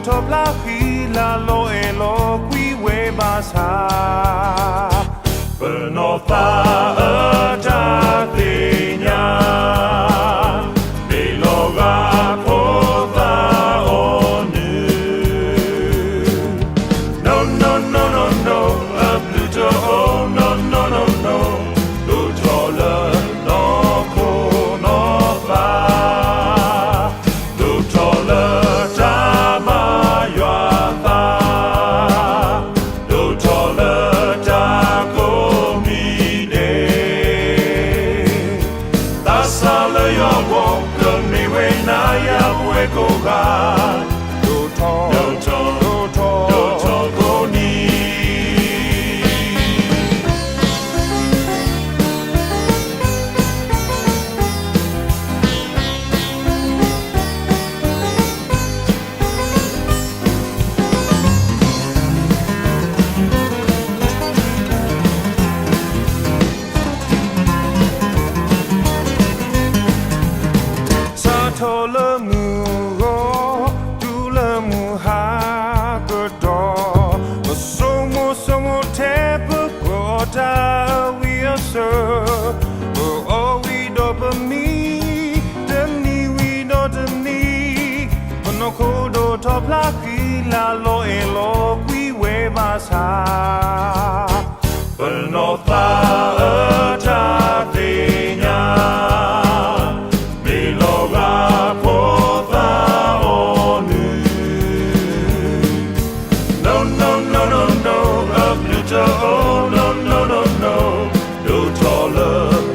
ထီၣ်ဖျါဃံလၤလီၤအဲၣ်လီၤကွံဝဲဘၣ်ဆၣ်, ပနီၢ်သးအတၢ်သ့ၣ်ညါ, မ့ၢ်လီၤဂာ်ဖိသၣ်အီၤနုၢ်, no no no no no, အဘျုးတအိၣ် no no no no, ဒိၣ်ထီၣ်လၢနီၢ်ခိနီၢ်သး ဒိၣ်ထီၣ်လၢတၢ်ဘါယွၤသး, ဒိၣ်ထီၣ်လၢတၢ်ကိးမံၤဒဲး, သးစၢ်လၢယွၤအဂီၢ် ကမ့ၢ်ဝဲနၤယၤပဝဲကိးဂၤ, ဒိၣ်ထီၣ်, ဒိၣ်ထီၣ်, ဒိၣ်ထီၣ်ကိးနံၤ စးထီၣ်လၢမုၢ်ဂီၤ တုၤလၢမုၢ်ဟါကတီၢ်, ပဆိကမိၣ်ဆိကမိၣ်ထဲပပှၤတၢ်အဝံအစၢၤ, ပအီၣ်ဝံၤဒီးပမံ, တနံၤဝံၤဒီးတနံၤ, ပနီၢ်ခိဒိၣ်ထီၣ်ဖျါဃံလၤလီၤအဲၣ်လီၤကွံဝဲဘၣ်ဆၣ် ပနီၢ်သးအတၢ်သ့ၣ်ညါ, မ့ၢ်လီၤဂာ်ဖိသၣ်အီၤနုၢ်, no no no no no, အဘျုးတအိၣ် no no no no, ဒိၣ်ထီၣ်လၢ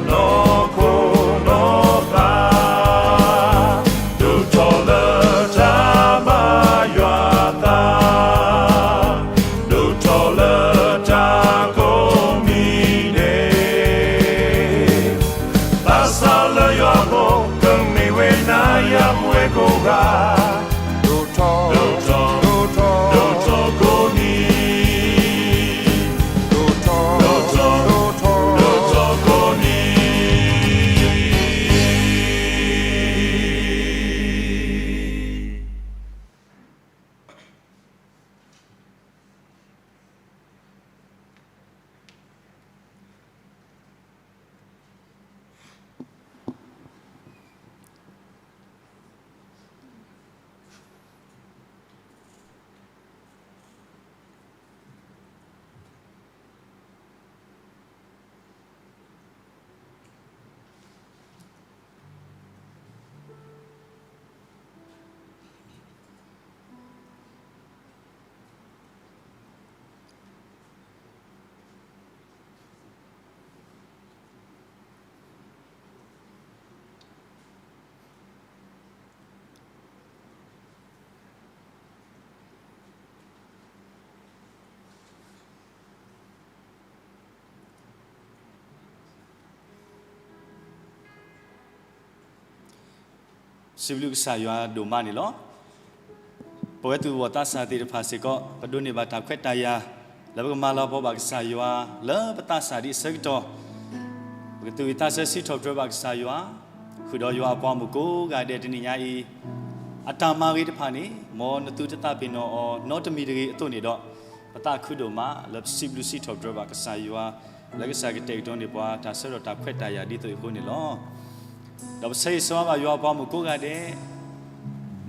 နီၢ်ခိနီၢ်သး, ဒိၣ်ထီၣ်လၢတၢ်ဘါယွၤသး, ဒိၣ်ထီၣ်လၢတၢ်ကိးမံၤဒဲး, သးစၢ်လၢယွၤအဂီၢ် ကမ့ၢ်ဝဲနၤယၤပဝဲကိးဂၤ, ဒိၣ်ထီၣ်, ဒိၣ်ထီၣ်, ဒိၣ်ထီၣ်ကိးနံၤ, ဒိၣ်ထီၣ်, ဒိၣ်ထီၣ်, ဒိၣ်ထီၣ်ကိးနံၤ. စံးဘျုးကစၢ်ယွၤဒိၣ်မးန့ၣ်လီၤ. ပဝဲသူၣ်ဘီၣ်သးစၢ်သ့ၣ်တဖၣ်စ့ၢ်ကီး ပဒိးန့ၢ်ဘၣ်တၢ်ခွဲးတၢ်ယာ် လၢပကမၤလၤကပီၤဘၣ်ကစၢ်ယွၤ လၢပသးစၢ်ဒံးအဆၢကတီၢ်, ပကသူၣ်ဝံၣ်သးဆၢစံးထီၣ်ပတြၢၤဘၣ်ကစၢ်ယွၤ, ဃုာ်ဒီးယွၤအပှၤဂီၢ်မုၢ်ကိးဂၤဒဲးတနံၤညါအံၤ, အတၢ်မၤဂ့ၤတဖၣ်န့ၣ် မ်နသုတသးပ့ၤနီၣ်အီၤနီတမံၤတဂ့ၤအသိးန့ၣ်ဒီး, ပသးခုဒိၣ်မးလၢပစံးဘျုးစံးထီၣ်ပတြၢၤဘၣ်ကစၢ်ယွၤ လၢကစၢ်ကတဲာ်ကတီၤန့ၢ်ပှၤတၢ်ဆၢကတီၢ်တၢ်ခွဲးတၢ်ယာ်ဒ်သိးအံၤအဃိန့ၣ်လီၤ. ဒီးပဆၢဂ့ၤဆၢဝါဘၣ်ယွၤအပှၤဂီၢ်မုၢ်ကိးဂၤဒဲး,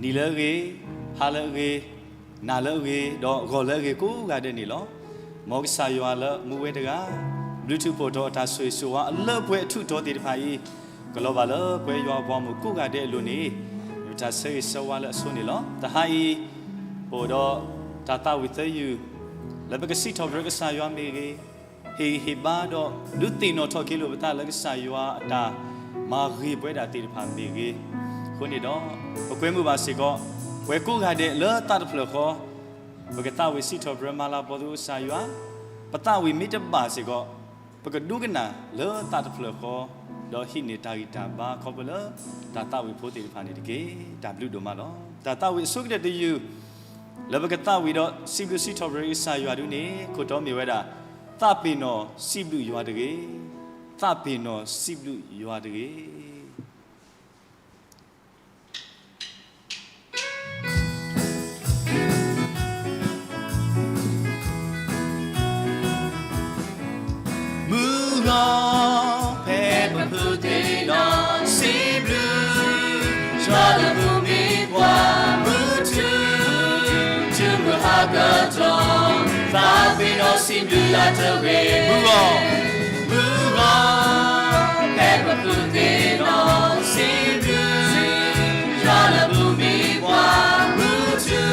နံၤလၢအဂ့ၤ, ဟါလၢအဂ့ၤ, နၤလၢအဂ့ၤ, ဒီးဂီၤလၢအဂ့ၤကိးဂၤဒဲးန့ၣ်လီၤ. မ်ကစၢ်ယွၤလၢမူဝဲတဂၤ ဘျုးထူးဖှိၣ်ထီၣ်အတၢ်ဆိၣ်ဂ့ၤဆိၣ်ဝါအလၢပှဲၤအထူးအတီၤသ့ၣ်တဖၣ်အံၤ, ကလီၤဘၣ်လၢပဝဲယွၤအပှၤဂီၢ်မုၢ်ကိးဂၤဒဲးအလိၤန့ၣ်, မ့ၢ်တၢ်ဆၢဂ့ၤဆၢဝါလၢအဆိန့ၣ်လီၤ. တဟါအံၤ, ပအိၣ်ဒီးတၢ်သးဝံၣ်သၢယုၢ်, လၢပကစံးထီၣ်ပတြၢၤကစၢ်ယွၤမ့ၢ်ဂ့ၤ, ဟ့ၣ်ဂံၢ်ဟ့ၣ်ဘါဒီးဒုးသ့ၣ်နီၣ်ထီၣ်က့ၤလိာ်ပသးလၢကစၢ်ယွၤအတၢ်မၤဂ့ၤပဝဲဒၣ်သ့ၣ်တဖၣ်မ့ၢ်ဂ့ၤ, အဃိန့ၣ်ဒီး, ပကွဲမုာ်ဘၣ်စ့ၢ်ကီး, ပှၤကိးဂၤဒဲးလၢသးတဖျၢၣ်ဃီ, ပကသးဝံၣ်စံးထီၣ်ပတြၢၤမၤလၤကပီၤသကိးကစၢ်ယွၤ, ပသးဝံၣ်မ့ၢ်တဘၣ်စ့ၢ်ကီး, ပကဒိကနၣ်လၢသးတဖျၢၣ်ဃီ, ဒီးဟံးန့ၢ်တၢ်ဂံၢ်တၢ်ဘါခီဖျိလၢ တၢ်သးဝံၣ်ဖိသ့ၣ်တဖၣ်န့ၣ်တက့ၢ်. တၢ်ဘျုးဒိၣ်မးလီၤ. တၢ်သးဝံၣ်အဆိကတၢၢ်တယုၢ် လၢပကသးဝံၣ်ဒီးစံးဘျုးစံးထီၣ်ပတြၢၤကစၢ်ယွၤဒ်န့ၣ် ခိၣ်တီမ့ၢ်ဝဲဒၣ်, သးပ့ၤနီၣ်စံးဘျုးယွၤတဂ့ၤ, သးပ့ၤနီၣ်စံးဘျုးယွၤတဂ့ၤ. ယွၤလၢမုၢ်မံပှၢ်မုၢ်ထူ, တုၤမုၢ်ဟါကတီၢ်, သးပ့ၤနီၣ်စံးဘျုးအတဂ့ၤ, မုၢ်ဂီၤ, မုၢ်ဂီၤ, ဖဲပဖုသ့ၣ်နီၣ်စံးဘျုး, ယွၤလၢမုၢ်မံပှၢ်မုၢ်ထူ,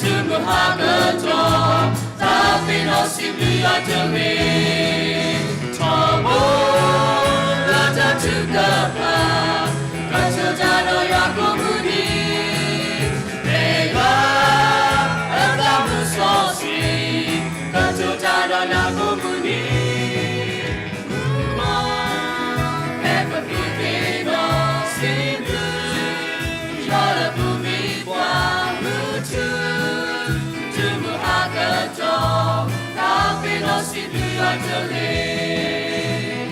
တုၤမုၢ်ဟါကတီၢ်, သးပ့ၤနီၣ်စံးဘျုးအတဂ့ၤ, ထီဘိလၢတၢ်ထုကဖၣ်, ကတိၤတၢ်ဒီးယွၤကိးမုၢ်နံၤ, မ့ၢ်ယွၤအသးမုၢ်စီဆှံ, ကတိၤတၢ်ဒီးနၤကိးမုၢ်နံၤ, မုၢ်ဂီၤ, ဖဲပဖုသ့ၣ်နီၣ်စံးဘျုး, ယွၤလၢမုၢ်မံပှၢ်မုၢ်ထူ, တုၤမုၢ်ဟါကတီၢ်, သးပ့ၤနီၣ်စံးဘျုးယွၤတဂ့ၤ. မုၢ်ဂီၤ,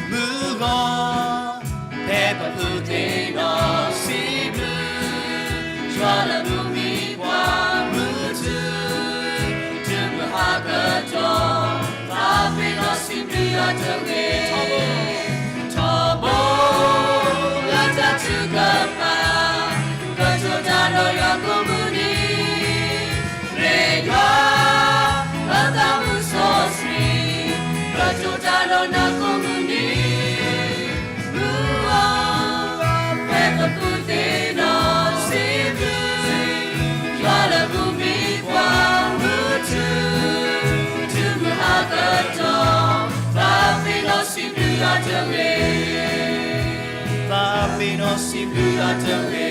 မုၢ်ဂီၤ, ဖဲပဖုသ့ၣ်နီၣ်စံးဘျုး, ယွၤလၢမုၢ်မံပှၢ်မုၢ်ထူ, တုၤမုၢ်ဟါကတီၢ်, သးပ့ၤနီၣ်စံးဘျုးယွၤတဂ့ၤ, ထီဘိလၢတၢ်ထုကဖၣ်, ကတိၤတၢ်ဒီးယွၤကိးမုၢ်နံၤ, မ့ၢ်ယွၤအသးမုၢ်စီဆှံ, ကတိၤတၢ်ဒီးနၤကိးမုၢ်နံၤ, မုၢ်ဂီၤ, ဖဲပဖုသ့ၣ်နီၣ်စံးဘျုး, ယွၤလၢမုၢ်မံပှၢ်မုၢ်ထူ, တုၤမုၢ်ဟါကတီၢ်, သးပ့ၤနီၣ်စံးဘျုးယွၤတဂ့ၤ, သးပ့ၤနီၣ်စံးဘျုးယွၤတဂ့ၤ.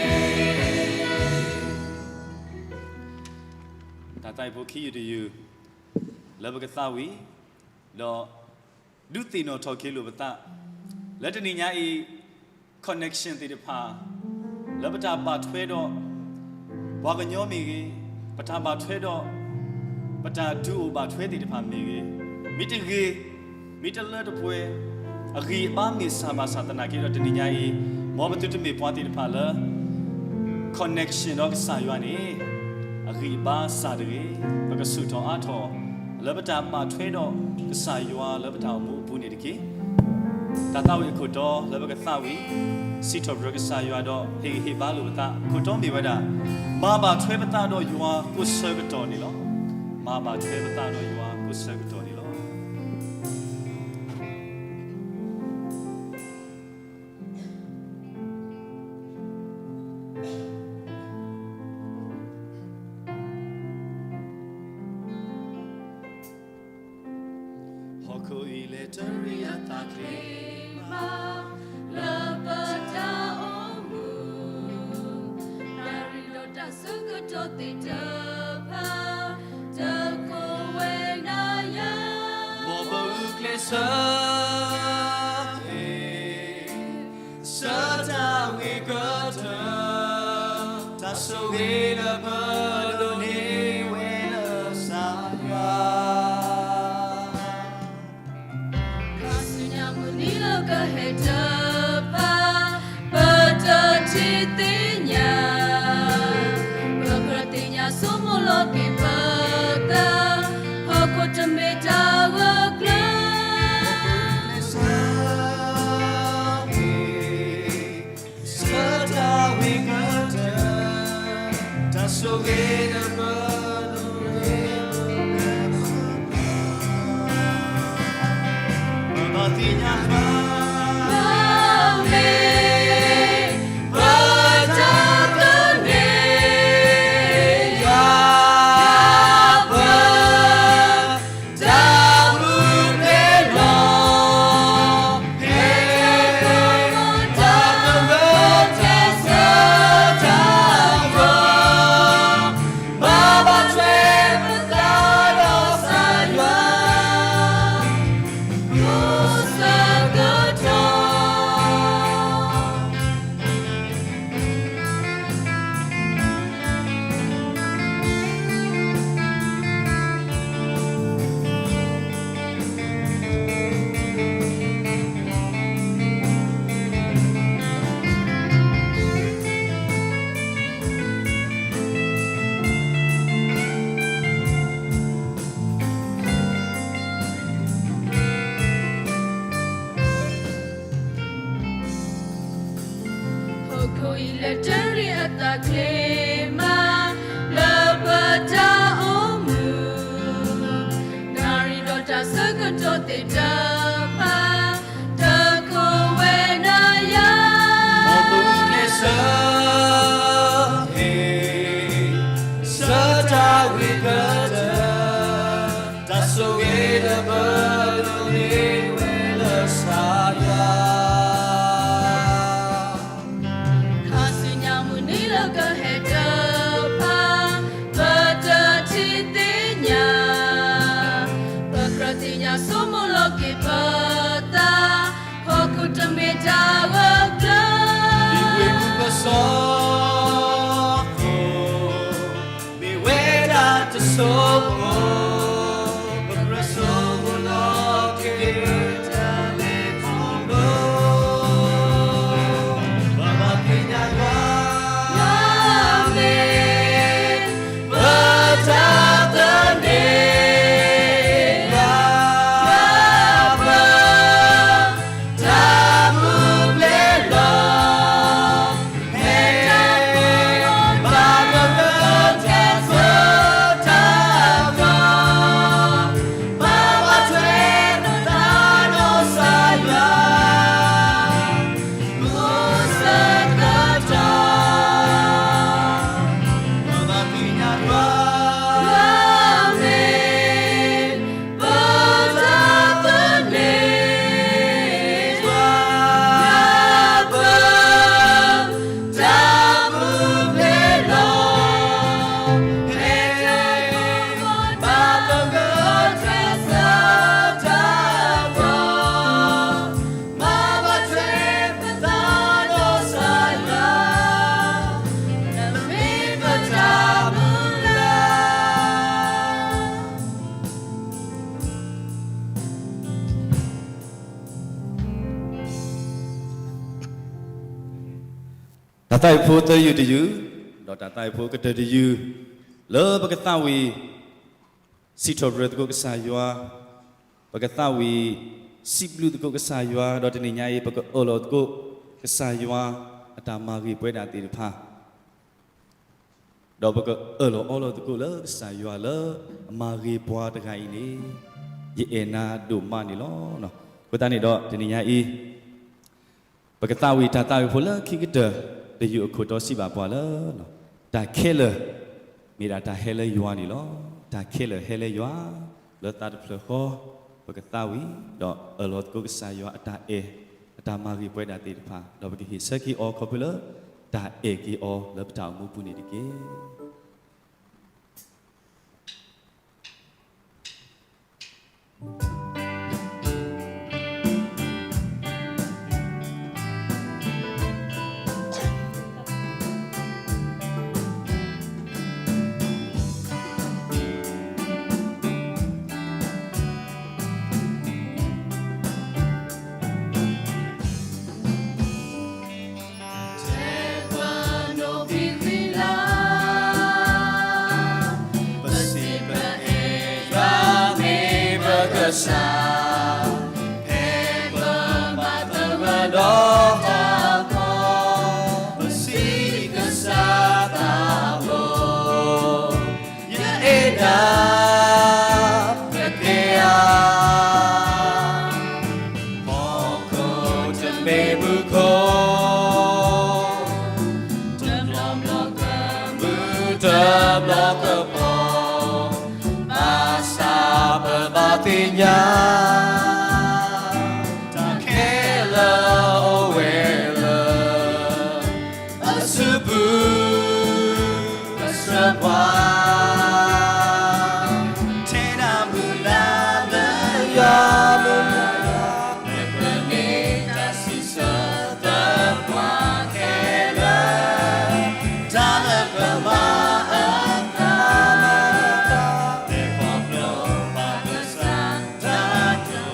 တၢ်သးဝံၣ်ဖိခံယုၢ်တယုၢ် လၢပကသးဝံၣ်, ဒီး ဒုးသ့ၣ်နီၣ်ထီၣ်က့ၤလိာ်ပသး, လၢတနံၤညါအံၤ connection သ့ၣ်တဖၣ်, လၢပတၢ်ဘၣ်ထွဲဒီး ပှၤကညီမ့ၢ်ဂ့ၤ, ပတၢ်ဘၣ်ထွဲဒီး ပတၢ်ဒုးအိၣ်ဘၣ်ထွဲသ့ၣ်တဖၣ်မ့ၢ်ဂ့ၤ, မ့ၢ်တဂ့ၤ, မ့ၢ်တလၢတပှဲၤ, အဂံၢ်အဘါမ့ၢ်စၢ်ဘၣ်ဆၣ်သနာ်က့ဒီး တနံၤညါအံၤ မ်ပသုတမ့ၢ်ပှၤသ့ၣ်တဖၣ်လၢ connection ဒီးကစၢ်ယွၤန့ၣ် အဂံၢ်အဘါစၢ်တဂ့ၤ, ပကဆူၣ်ထီၣ်အါထီၣ် လၢပတၢ်ဘၣ်ထွဲဒီးကစၢ်ယွၤလၢပတၢ်အိၣ်မူအပူၤန့ၣ်တက့ၢ်. တၢ်သးဝံၣ်အခိၣ်တီလၢပကသးဝံၣ်, စံးထီၣ်ပတြၢၤကစၢ်ယွၤဒီး ဟ့ၣ်ဂံၢ်ဟ့ၣ်ဘါလိာ်ပသး, အခိၣ်တီမ့ၢ်ဝဲဒၣ်, မၤဘၣ်ထွဲပသးဒီးယွၤကိးဆၢကတီၢ်န့ၣ်လီၤ. မၤဘၣ်ထွဲပသးဒီးယွၤကိးဆၢကတီၢ်န့ၣ်လီၤ. ဟီၣ်ခိၣ်အံၤလဲၤတရံးအသးချ့မး, လၢပတၢ်အိၣ်မူ, တၢ်ရ့ဒီးတၢ်ဆၢကတီၢ်သ့ၣ်တဖၣ်, တခိၣ်ဝဲနၤယၤ, မ်ပဂုာ်ကျဲးစၢး ဆၢတၢ်ဝံၤကတၢၢ်, တၢ်ဆိၣ်ဂ့ၤလၢပဒိးန့ၢ်ဝဲလၢကစၢ်ယွၤ, ခါဆူညါမုၢ်နံၤလၢကဟဲတဖၣ်, ပတထံၣ်သ့ၣ်ညါ, ပကြၢးသ့ၣ်ညါဆိကမိၣ်လီၤက့ၤပသး, ဟီၣ်ခိၣ်တမ့ၢ်တၢ်ဂၢၢ်ကျၢၤ ဆၢတၢ်ဝံၤကတၢၢ်, တၢ်ဆိၣ်ဂ့ၤလၢပဒိးန့ၢ်, ပဘၣ်သ့ၣ်ညါဘၣ်, မ့ၢ်ပ ခိအံၤလဲၤတရံးအသးချ့မး လၢပတၢ်အိၣ်မူ, နၣ်ရံၣ်ဒီးတၢ်ဆၢကတီၢ်သ့ၣ်တဖၣ် တခိးဝဲနၤယၤ, မ်ပမ့ၢ်ဆၢဟ့ၣ် ဆၢတၢ်ဝံၤကတၢၢ်, တၢ်ဆိၣ်ဂ့ၤလၢပဒိးန့ၢ်ဝဲလၢကစၢ်ယွၤ ခါဆူညါမုၢ်နံၤလၢကဟဲတဖၣ် ပတထံၣ်သ့ၣ်ညါ, ပကြၢးသ့ၣ်ညါဆိကမိၣ်လီၤက့ၤပသး, ဟီၣ်ခိၣ်တမ့ၢ်တၢ်ဂၢၢ်ကျၢၤ, ဒ်ဝ့ၢ်မုၢ်ပစီ မ့ၢ်ဝဲဒၣ်တစိၢ်ဖိ, ပကြၢးဆိကမိၣ်လီၤက့ၤတၢ်လဲၤခီဖျိ, ပဘၣ်သ့ၣ်ညါယွၤ, ယွၤမ့ၢ်ပတၢ်သန့ၤ, ယွၤမ့ၢ်ပတၢ်မူပျဲၢ်လီၤ. ဟဲတၢ်မ့ၢ်ဘၣ်ပကတၢၢ်ဆၢ တၢ်ဂီၤ, ပဘၣ်ထွဲပသးဒီးကစၢ်ယွၤ, မုၢ်ဆၢကတီၢ်, ပဘၣ်သ့ၣ်ညါယွၤ, ယွၤမ့ၢ် ပတၢ်သန့ၤ, ယွၤမ့ၢ်ပတၢ်မူပျဲၢ်လီၤ. ဟဲတၢ်မ့ၢ်ဘၣ်ပကတၢၢ်ဆၢ တၢ်ဂီၤ, ပဘၣ်ထွဲပသးဒီးကစၢ်ယွၤ, နမ့ၢ်ပတၢ်မူလၢ် တၢ်သးဝံၣ်ဖိသၢယုၢ်တယုၢ်, ဒီးတၢ်သးဝံၣ်ဖိကတၢၢ်တယုၢ်, လၢပကသးဝံၣ် စံးထီၣ်ပတြၢၤသကိးကစၢ်ယွၤ, ပကသးဝံၣ် စံးဘျုးသကိးကစၢ်ယွၤ, ဒီးတနံၤညါအံၤ ပကအၢၣ်လီၤသကိး ကစၢ်ယွၤ အတၢ်မၤဂ့ၤပှဲၤဒၣ်သ့ၣ်တဖၣ် ဒီးပကအၢၣ်လီၤအီလီၤသကိးလၢကစၢ်ယွၤလၢအမၤဂ့ၤပှၤတဂၤအံၤန့ၣ် ယအဲၣ်နၤဒိၣ်မးန့ၣ်လီၤ. အဃိသတးန့ၣ်ဒီးတနံၤညါအံၤ ပကသးဝံၣ်တၢ်သးဝံၣ်ဖိလၢခံကတၢၢ်တယုၢ်အခိၣ်တီစံးဘၣ်ပှၤလၢ တၢ်ခဲလၢာ် မ့ၢ်ဒၣ်တၢ်ဟဲလၢယွၤန့ၣ်လီၤ. တၢ်ခဲလၢာ်ဟဲလၢယွၤ လၢသးတဖျၢၣ်ဃီ ပကသးဝံၣ် ဒီးအၢၣ်လီၤသကိးကစၢ်ယွၤအတၢ်အဲၣ် အတၢ်မၤဂ့ၤပှဲၤဒၣ်သ့ၣ်တဖၣ် ဒီးပကဟ့ၣ်ဆၢက့ၤအီၤခီဖျိလၢ တၢ်အဲၣ်က့ၤအီၤလၢပတၢ်အိၣ်မူပူၤန့ၣ်တက့ၢ်. ထဲပနိးဖံးဃံလၤ ပစံးပအဲၣ်ယွၤမ့ၢ်ပကစၢ်, ဖဲပဘၣ်သဂၢၢ်ဒီးဟီၣ်ခိၣ်, ပစံးကစၢ်သးဘိ, ယအဲၣ်နၤ ကကဲဧါ ဟီၣ်ခိၣ်တမ့ၢ်မူခိၣ်, တဘျီဘျီကမူ တဘျီကပီၤ, ဘၣ်ဆၣ်ပဘၣ်သ့ၣ်ညါ တၢ်ခဲလၢာ်အိၣ်ဝဲလၢ အစုပူၤ အစၢၤပှၤ, ထဲနၤမုၢ်လၢ်လၢယွၤမုၢ်လၢ်, နကန့ၢ်တၢ်စံးဆၢသပှၢ်ခဲလၢာ်, တၢ်လၢကမၤအသး လဲၤခီဖျိဘၣ်ကစၢ်တၢ်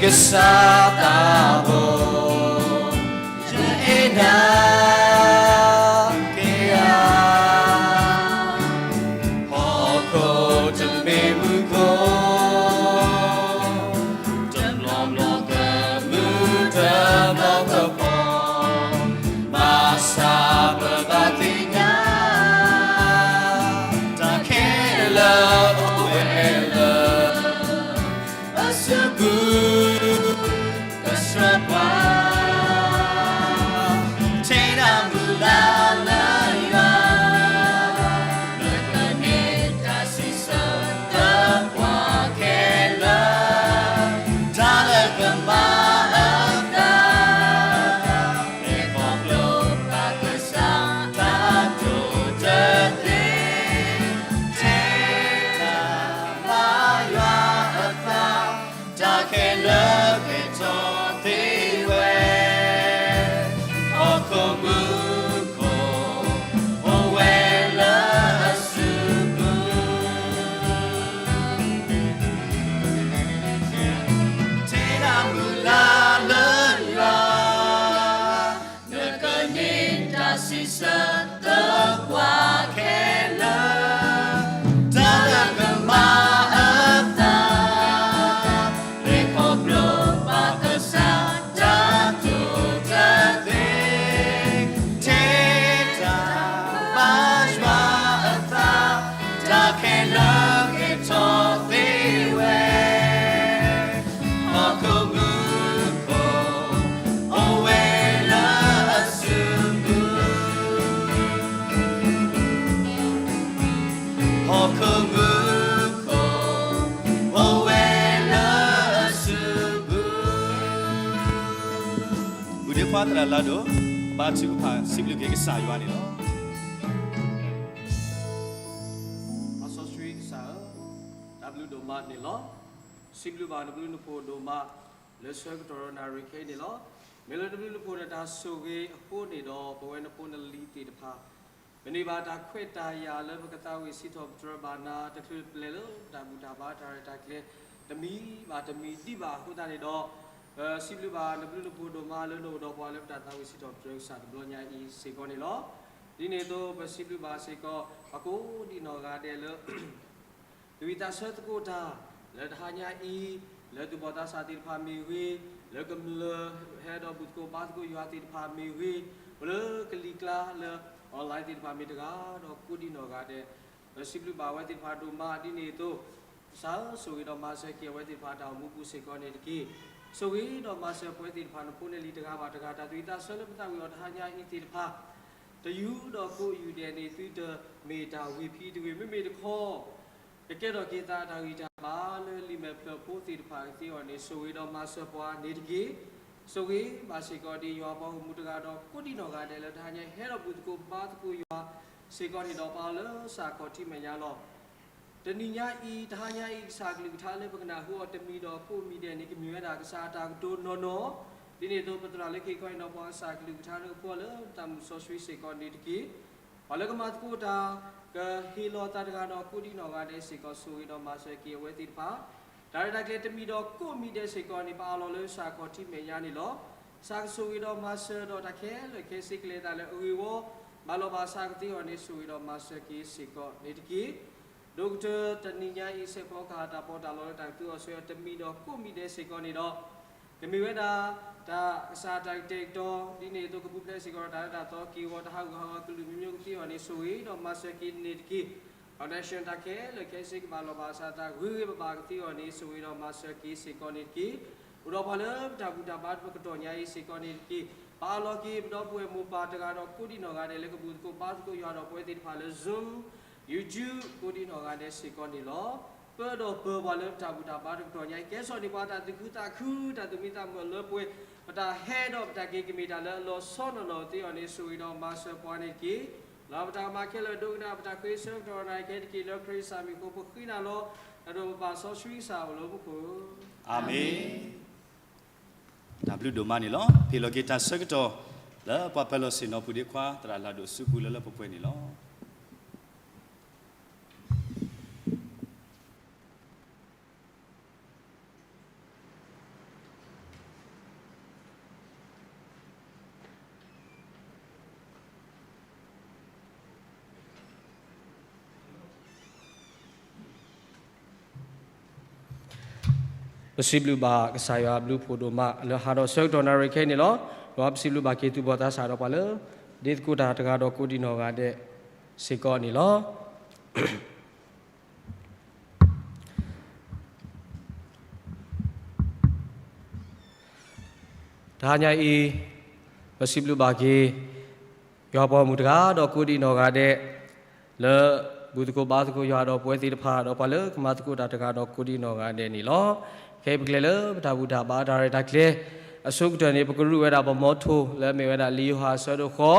ကစၢ်သးဘိ, ယအဲၣ်နၤကဲဧါ, ဟီၣ်ခိၣ်တမ့ၢ်မူခိၣ်, တမျီမျီကမူၣ်တမျီကပီၤ, မၤစၢၤပဘၣ်သ့ၣ်ညါ, တၢ်ခဲလၢာ်အိၣ်ဝဲလၢ အစုပူၤ, ကစၢ်ပှၤ, ထဲနၢ်မုၢ်လၢ်လၢယွၤ, လၢကန့ၢ်တၢ်စံးဆၢသပှၢ်ခဲလၢာ်, တၢ်လၢကမၤအသး, မ့ၢ်ခီဖျိဘၣ်ကစၢ်တၢ်တိာ်တသ့, ထဲတၢ်ဘၣ်ယွၤအသး, တၢ်ခဲလၢာ်ကဲထီၣ်သ့ဝဲ, ဟီၣ်ခိၣ်မူခိၣ်, အိၣ်ဝဲလၢအစုပူၤ, ထဲနၢ်မုၢ်လၢ်လၢယွၤ, လၢကန့ၢ်တၢ်စံးဆၢသပှၢ်ခဲလၢာ်, တၢ်လၢကမၤအသး, မ့ၢ်ခီဖျိဘၣ်ကစၢ်တၢ်တိာ်တသ့, ထဲတၢ်ဘၣ်ယွၤအသး, တၢ်ခဲလၢာ်ကဲထီၣ်သ့ဝဲ, ဟီၣ်ခိၣ်မူခိၣ်, အိၣ်ဝဲလၢအစုပူၤ, ဟီၣ်ခိၣ်မူခိၣ်, အိၣ်ဝဲလၢအစုပူၤ, ပုၢ်ဒ့ခွါသရၣ်လၢဒိၣ်, ဘါထုကဖၣ်စံးဘျုးက့ၤကစၢ်ယွၤန့ၣ်လီၤ. စီဆှံကစၢ်ဧၢ, တၢ်ဘျုးဒိၣ်မးန့ၣ်လီၤ. စံးဘျုးဘၣ်နဘျုးနဖှိၣ်ဒိၣ်မး, လၢဆၢကတီၢ်ဒီးနၣ်ရံၣ်ခဲအံၤန့ၣ်လီၤ. မ့ၢ်လၢနဘျုးနဖှိၣ်နတၢ်ဆိၣ်ဂ့ၤအဃိန့ၣ်ဒီး ပဝဲနဖိနလံၤသ့ၣ်တဖၣ် ပန့ၢ်ဘၣ်တၢ်ခွဲးတၢ်ယာ်လၢပကသးဝံၣ်စံးထီၣ်ပတြၢၤဘၣ်နၤ တချုးပလဲၤလၢတၢ်ဘူၣ်တၢ်ဘါတၢ်ရဲၣ်တၢ်ကျဲၤ တမံၤဘၣ်တမံၤဒံးဘၣ်အဃိသတးန့ၣ်ဒီး ပစံးဘျုးဘၣ်နဘျုးနဖှိၣ်ဒိၣ်မးလၢနအိၣ်ဒီးပှၤလၢပတၢ်သးဝံၣ်စံးထီၣ်ပတြၢၤကစၢ်တဘျီညါအံၤစ့ၢ်ကီးန့ၣ်လီၤ. ဒ်န့ၣ်အသိး ပစံးဘျုးဘၣ်စ့ၢ်ကီး ပှၤကိးဒံနီၢ်ဂၤဒဲးလၢ သးဝံၣ်သးဆၢသကိးတၢ် လၢတဟါညါအံၤ လၢသူၣ်ဘီၣ်သးစၢ်သ့ၣ်တဖၣ်မ့ၢ်ဂ့ၤ, လၢကမျၢၢ်ဟဲဒီးဘူၣ်သကိးဘါသကိးယွၤသ့ၣ်တဖၣ်မ့ၢ်ဂ့ၤ, ပလၢကလံၤကျါလၢ online သ့ၣ်တဖၣ်မ့ၢ်တဂၤဒီးကိးဒံနီၢ်ဂၤဒဲး ပစံးဘျုးဘၣ်အဝဲသ့ၣ်တဖၣ်ဒိၣ်မးဒ်န့ၣ်အသိး ကစၢ်ဧၢဆိၣ်ဂ့ၤဒီးမၤစၢၤက့ၤအဝဲသ့ၣ်တဖၣ်တၢ်အိၣ်မူပူၤစ့ၢ်ကီးန့ၣ်တက့ၢ်. ဆိၣ်ဂ့ၤဒီးမၤစၢၤပဝဲသ့ၣ်တဖၣ်နဖိနလံၤတဂၤဘၣ်တဂၤ တၢ်သးဝံၣ်သးဆၢလၢပသးဝံၣ်အီၤတဟါညါအံၤသ့ၣ်တဖၣ် တယူၤဒီးကိးယူၤဒဲးန့ၣ် သုတမ့ၢ်တၢ်ဝံၤဖံးတဂ့ၤ မ့မ့ၢ်တခီ ကကဲထီၣ်က့ၤသးတၢ်ဂံၢ်တၢ်ဘါလၢလံာ်မဲာ်ဖျၢၣ်ဖိသ့ၣ်တဖၣ်ကသ့အီၤန့ၣ် ဆိၣ်ဂ့ၤဒီးမၤစၢၤပှၤန့ၣ်တက့ၢ်. ဆိၣ်ဂ့ၤဘၣ်စ့ၢ်ကီးဒ်ယွၤပှၤဂီၢ်မုၢ်တဂၤဒီးကိးဒံနီၢ်ဂၤဒဲးလၢတဟါညါအံၤဟဲဒီးဘူၣ်သကိးဘါသကိးယွၤစ့ၢ်ကီးန့ၣ်ဒီး ပာ်အီၤလၢစ့ၢ်ကီးထံမဲာ်ညါလီၤ. တနံၤညါအံၤ တဟါညါအံၤ ကစၢ်ကလုၢ်ကထါလၢပကနၢ်ဟူအီၤတမံၤဒီးကိးမံၤဒဲးန့ၣ် ကမ့ၢ်ဝဲဒၣ်ကစၢ်အတၢ်ကတိၤနီၢ်နီၢ်, ဒ်န့ၣ်အသိးပသရၣ်လၢခံခီအံၤဒီး ပှၤကစၢ်ကလုၢ်ကထါန့ၣ် ကဖှီလၢတၢ်မုၢ်စီဆှံစ့ၢ်ကီးန့ၣ်တက့ၢ်. ပှၤလၢကမၤသကိးတၢ် ကဟ့ၣ်လီၤသးတဂၤဒီးကိးဒံနီၢ်ဂၤဒဲးစ့ၢ်ကီး ဆိၣ်ဂ့ၤဒီးမၤစၢၤက့ၤအဝဲသ့ၣ်တဖၣ် တၢ်ရဲၣ်တၢ်ကျဲၤတမံၤဒီးကိးမံၤဒဲးစ့ၢ်ကီးန့ၣ် ပာ်အီၤလီၤလၢစ့ၢ်ကီးထံမဲာ်ညါန့ၣ်လီၤ. ကစၢ်ကဆိၣ်ဂ့ၤဒီးမၤစၢၤဒီးတၢ်ခဲလၢာ်ခဲဆ့ကလဲၤသးလၢအဂ့ၢ်အဝီ ဘၣ်လီၤဘၣ်စးကသ့အီၤန့ၣ် ဆိၣ်ဂ့ၤဒီးမၤစၢၤက့ၤစ့ၢ်ကီးန့ၣ်တက့ၢ်. ဒိၣ်ကတၢၢ်တနံၤညါအံၤ စဲးဖီကဟၣ်တၢ်ပီးတၢ်လီလၢတၢ်ကသူအီၤဆှၢအီၤတမံၤဒီးကိးမံၤဒဲးစ့ၢ်ကီးန့ၣ်ဒီး ကမ့ၢ်ဝဲဒၣ် တၢ်ကစၢ်တၢ်ကတဲာ်ကတီၤ ဒ်န့ၣ်အသိးကပူၤဖျဲးစ့ၢ်ကီးတၢ်လၢတၢ်သီက့ၤဂီၤ တၢ်ဟးဂူာ်ဟးဂီၤကလုာ်မံၤမံၤကသ့အီၤန့ၣ် ဆိၣ်ဂ့ၤဒီးမၤစၢၤက့ၤန့ၣ်တက့ၢ်. Foundation တၢ်ခဲလၢာ်ခဲဆ့ကဘၣ်လီၤဘၣ်စးသးဂ့ၤဂ့ၤဘၣ်ဘၣ်ကသ့အီၤန့ၣ် ဆိၣ်ဂ့ၤဒီးမၤစၢၤက့ၤစ့ၢ်ကီးန့ၣ်တက့ၢ်. အိၣ်ဒီးပှၤလၢပတၢ်ဘူၣ်တၢ်ဘါတကတီၢ်ညါအံၤစ့ၢ်ကီးန့ၣ်တက့ၢ်. ပာ်အလီၤက့ၤပဒီပုၢ်ဝဲၢ်မိၢ်ပၢ်တဂၤဒီးကိးဒံနီၢ်ဂၤဒဲးလၢကဘူၣ်သကိးဘါသကိးယွၤဒီးပဝဲသ့ၣ်တဖၣ်လၢ Zoom YouTube ကိးဒံနီၢ်ဂၤဒဲးစ့ၢ်ကီးန့ၣ်လီၤ. ပၢဒီးပၢၤပှၤလၢပတၢ်ဘူၣ်တၢ်ဘါတကတီၢ်ညါအံၤ ကဲစိာ်န့ၢ်ပှၤတၢ်သူၣ်ခုသးခု တၢ်သူၣ်မံသးမုာ်လၢပှဲၤ ပတၢ်ဟဲဒီးပတၢ်က့ၤကမ့ၢ်တၢ်လၢအလီၤဆီနီၢ်နီၢ်သ့အီၤန့ၣ် ဆိၣ်ဂ့ၤဒီးမၤစၢၤပှၤန့ၣ်တက့ၢ်. လၢပတၢ်ကမၤခဲလၢာ်ဒိကနၣ် ပတၢ်ဃ့ဆၢကတီၢ်နၤခဲတက့ၢ်လၢခရံာ်စၢ်မံၤအဃိ ပဃ့နၤလီၤ. တၢ်ဒိၣ်ပပၢ်စီဆှံကစၢ်အိၣ်လၢမူခိၣ် အၤမ့ၣ်. တၢ်ဘျုးဒိၣ်မးန့ၣ်လီၤ. ဟ့ၣ်လီၤက့ၤတၢ်ဆၢကတီၢ် လၢပှၤပၢၤလီၢ်ဆ့ၣ်နီၤပုၢ်ဒ့ခွါ သရၣ်လၢဒိၣ်စုပူၤလၢလၢပှဲၤပှဲၤန့ၣ်လီၤ. ပစံးဘျုးဘၣ်ကစၢ်ယွၤအဘျုးအဖှိၣ်ဒိၣ်မး လၢဟးထီၣ်ဆၢကတီၢ်နၣ်ရံၣ်ခဲအံၤန့ၣ်လီၤ. ဒီးပစံးဘျုးဘၣ်က့ၤသူၣ်ဘီၣ်သးစၢ်ဒီးပှၤလၢ ဒ့သကိးတၢ်တဂၤဒီးကိးဒံးနီၢ်ဂၤဒဲးစ့ၢ်ကီးန့ၣ်လီၤ. တဟါညါအံၤ ပစံးဘျုးဘၣ်က့ၤ ယွၤပိာ်မုၣ်တဂၤဒီးကိးဒံးနီၢ်ဂၤဒဲး လၢဘူၣ်သကိးဘါသကိးယွၤဒီးပဝဲသ့ၣ်တဖၣ် ဒီးပှၤလၢကမၤသကိးတၢ်တဂၤဒီးကိးဒံးနီၢ်ဂၤဒဲးန့ၣ်လီၤ. ခဲအံၤပကလဲၤလၢပတၢ်ဘူၣ်တၢ်ဘါတၢ်ရဲၣ်တၢ်ကျဲၤ အဆိကတၢၢ်န့ၣ် ပကရူၢ်ဝဲဒၣ်ပမီထိ လၢအမ့ၢ်ဝဲဒၣ်လံာ်ယိၤဟၣ်အဆၢဒိၣ်ဃီ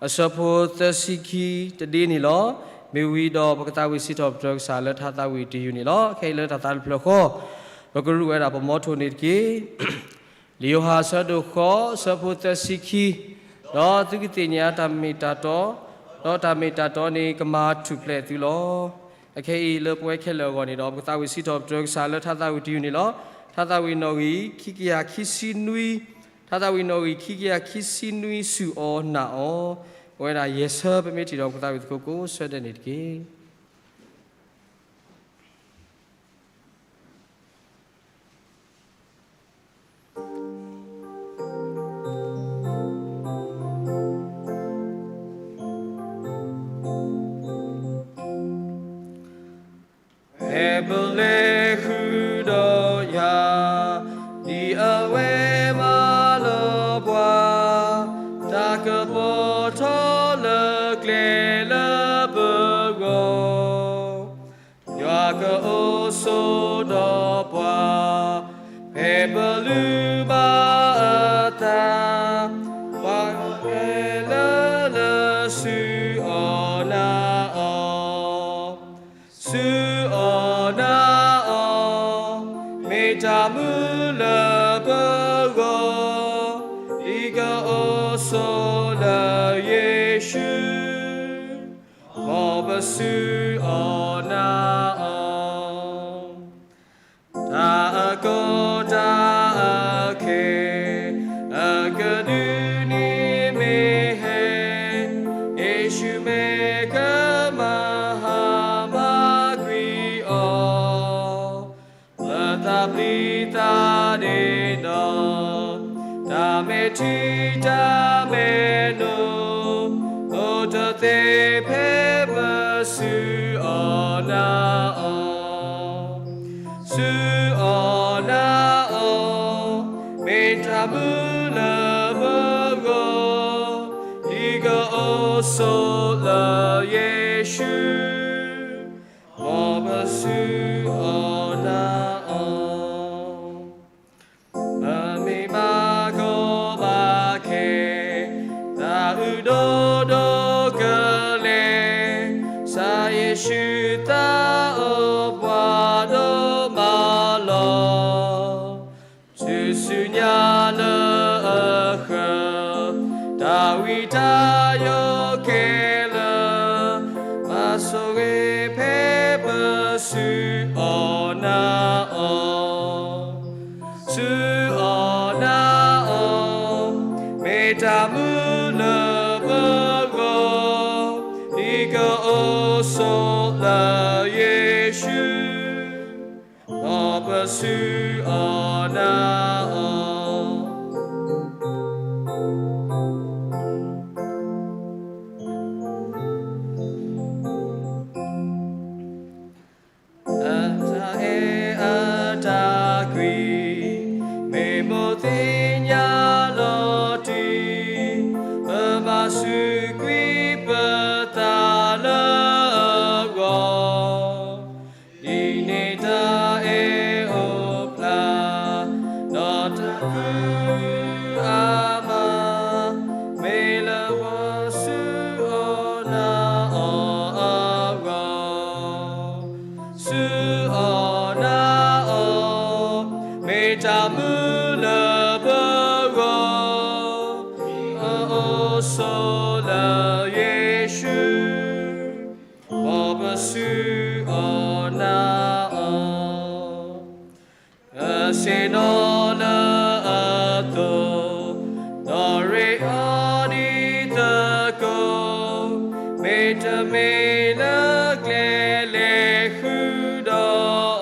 အဆၢဖိသၢဆံခံတဒ့န့ၣ်လီၤ. မ့ၢ်ဝံၤဒီးပကသးဝံၣ်စံးထီၣ်ပတြၢၤကစၢ်လၢတၢ်သးဝံၣ်တယုၢ်န့ၣ်လီၤ. ခဲအံၤလၢတၢ်သးတဖျၢၣ်ဃီ ပကရူၢ်ဝဲဒၣ်ပမီထိန့ၣ်တက့ၢ်. လံာ်ယိၤဟၣ်အဆၢဒိၣ်ဃီ အဆၢဖိသၢဆံခံ, ဒီးသုကသ့ၣ်ညါတၢ်မ့ၢ်တၢ်တီ, ဒီးတၢ်မ့ၢ်တၢ်တီန့ၣ်ကမၤထူၣ်ဖျဲးသုလီၤ. အခဲအံၤလၢပဝဲခဲလၢာ်အဂီၢ်န့ၣ်ဒီး ပကသးဝံၣ်စံးထီၣ်ပတြၢၤကစၢ်လၢထါသးဝံၣ်တယုၢ်န့ၣ်လီၤ. ထါသးဝံၣ်နီၣ်ဂံၢ်ခံကယၤခံဆံနွံ, ထါသးဝံၣ်နီၣ်ဂံၢ်ခံကယၤခံဆံနွံ စူၢ်အီၤနာ်အီၤ, ပဝဲဒၣ်ယဲၢ်ဆၢ ပမ့ၢ်ထံၣ်ဒီးပကသးဝံၣ်သကိးကိးဆၢဒဲးန့ၣ်တက့ၢ်. ဖဲပလဲၤဃုာ်ဒီးယၤ, ဒ်အဝဲမၤလီၤပှၤ, တၢ်ကပီၤထီၣ်လၢကျဲလၢပဂီၢ်, ယွၤကအိၣ်ဆိးဒီးပှၤ, ဖဲပလူၤဘၣ်အသး, ပှၤကလဲၤလၢလၢ စူၢ်အီၤနာ်အီၤ, စူၢ်အီၤနာ်အီၤ, မ့ၢ်တၢ်မုာ်လၢပဂီၢ်, ဒ်ကအိၣ်ဆိးလၢယ့ၣ်ၡူး, မ်ပစူၢ်အီၤနာ်အီၤ. တၢ်အကီတၢ်အခဲ အကဒုးန့ၣ်မ့ၢ်ဟဲ, ယ့ၣ်ၡူးမ့ၢ်ကမၤဟါမၢ်ကွံာ်အီၤ, လၢသးပျံၤသးဒ့ဒီး, တၢ်မဲာ်ထံတၢ်မဲာ်နိ, အိၣ်တသ့ဖဲပစူၢ်အီၤနာ်အီၤ, စူၢ်အီၤနာ်အီၤ, မ့ၢ်တၢ်မုာ်လၢပဂီၢ်, ဒ်ကအိၣ်ဆိးလၢယ့ၣ်ၡူး, မ်ပစူၢ်အီၤနာ်အီၤ. ပမ့ၢ်ဘၣ်ကီဘၣ်ခဲ, သးအုးဒိၣ်ဒိၣ်ကလဲာ်, ကစၢ်ယ့ၣ်ၡူးသးအိၣ်ပှၤဒိၣ်မးလီၤ. ဆူညါလၢအဃၢၤ, တၢ်ဝံတၢ်ယိးခဲလၢာ်, မၤဆိၣ်ဂ့ၤဖဲပစူၢ်အီၤနာ်အီၤ, စူၢ်အီၤနာ်အီၤ, မ့ၢ်တၢ်မုာ်လၢပဂီၢ်, ဒ်ကအိၣ်ဆိးလၢယ့ၣ်ၡူး, မ်ပစူၢ်အီၤနာ်အီၤ. အတၢ်အဲၣ်အတၢ်ကွံ, မ့ၢ်မိၢ်သ့ၣ်ညါလီၤတံၢ်, ပဘၣ်စူးကွံာ်ပသးလၢအဂီၢ်, ဒ်န့ၣ်တၢ်အဲၣ်အိၣ်ဖျါ, ဒီးတၢ်ဃုအါမး, မ့ၢ်လၢပှၤစူၢ်အီၤနာ်အီၤအဂီၢ်, စူၢ်အီၤနာ်အီၤ, မ့ၢ်တၢ်မုာ်လၢပဂီၢ်, ဒ်ကအိၣ်ဆိးလၢယ့ၣ်ၡူး, မ်ပစူၢ်အီၤနာ်အီၤ. အဆ့ၣ်နီၤလၢအသိး, ဒီးရ့အီၤဒ်သကိး, မ့တမ့ၢ်လၢကျဲလဲၤဃုာ်ဒီး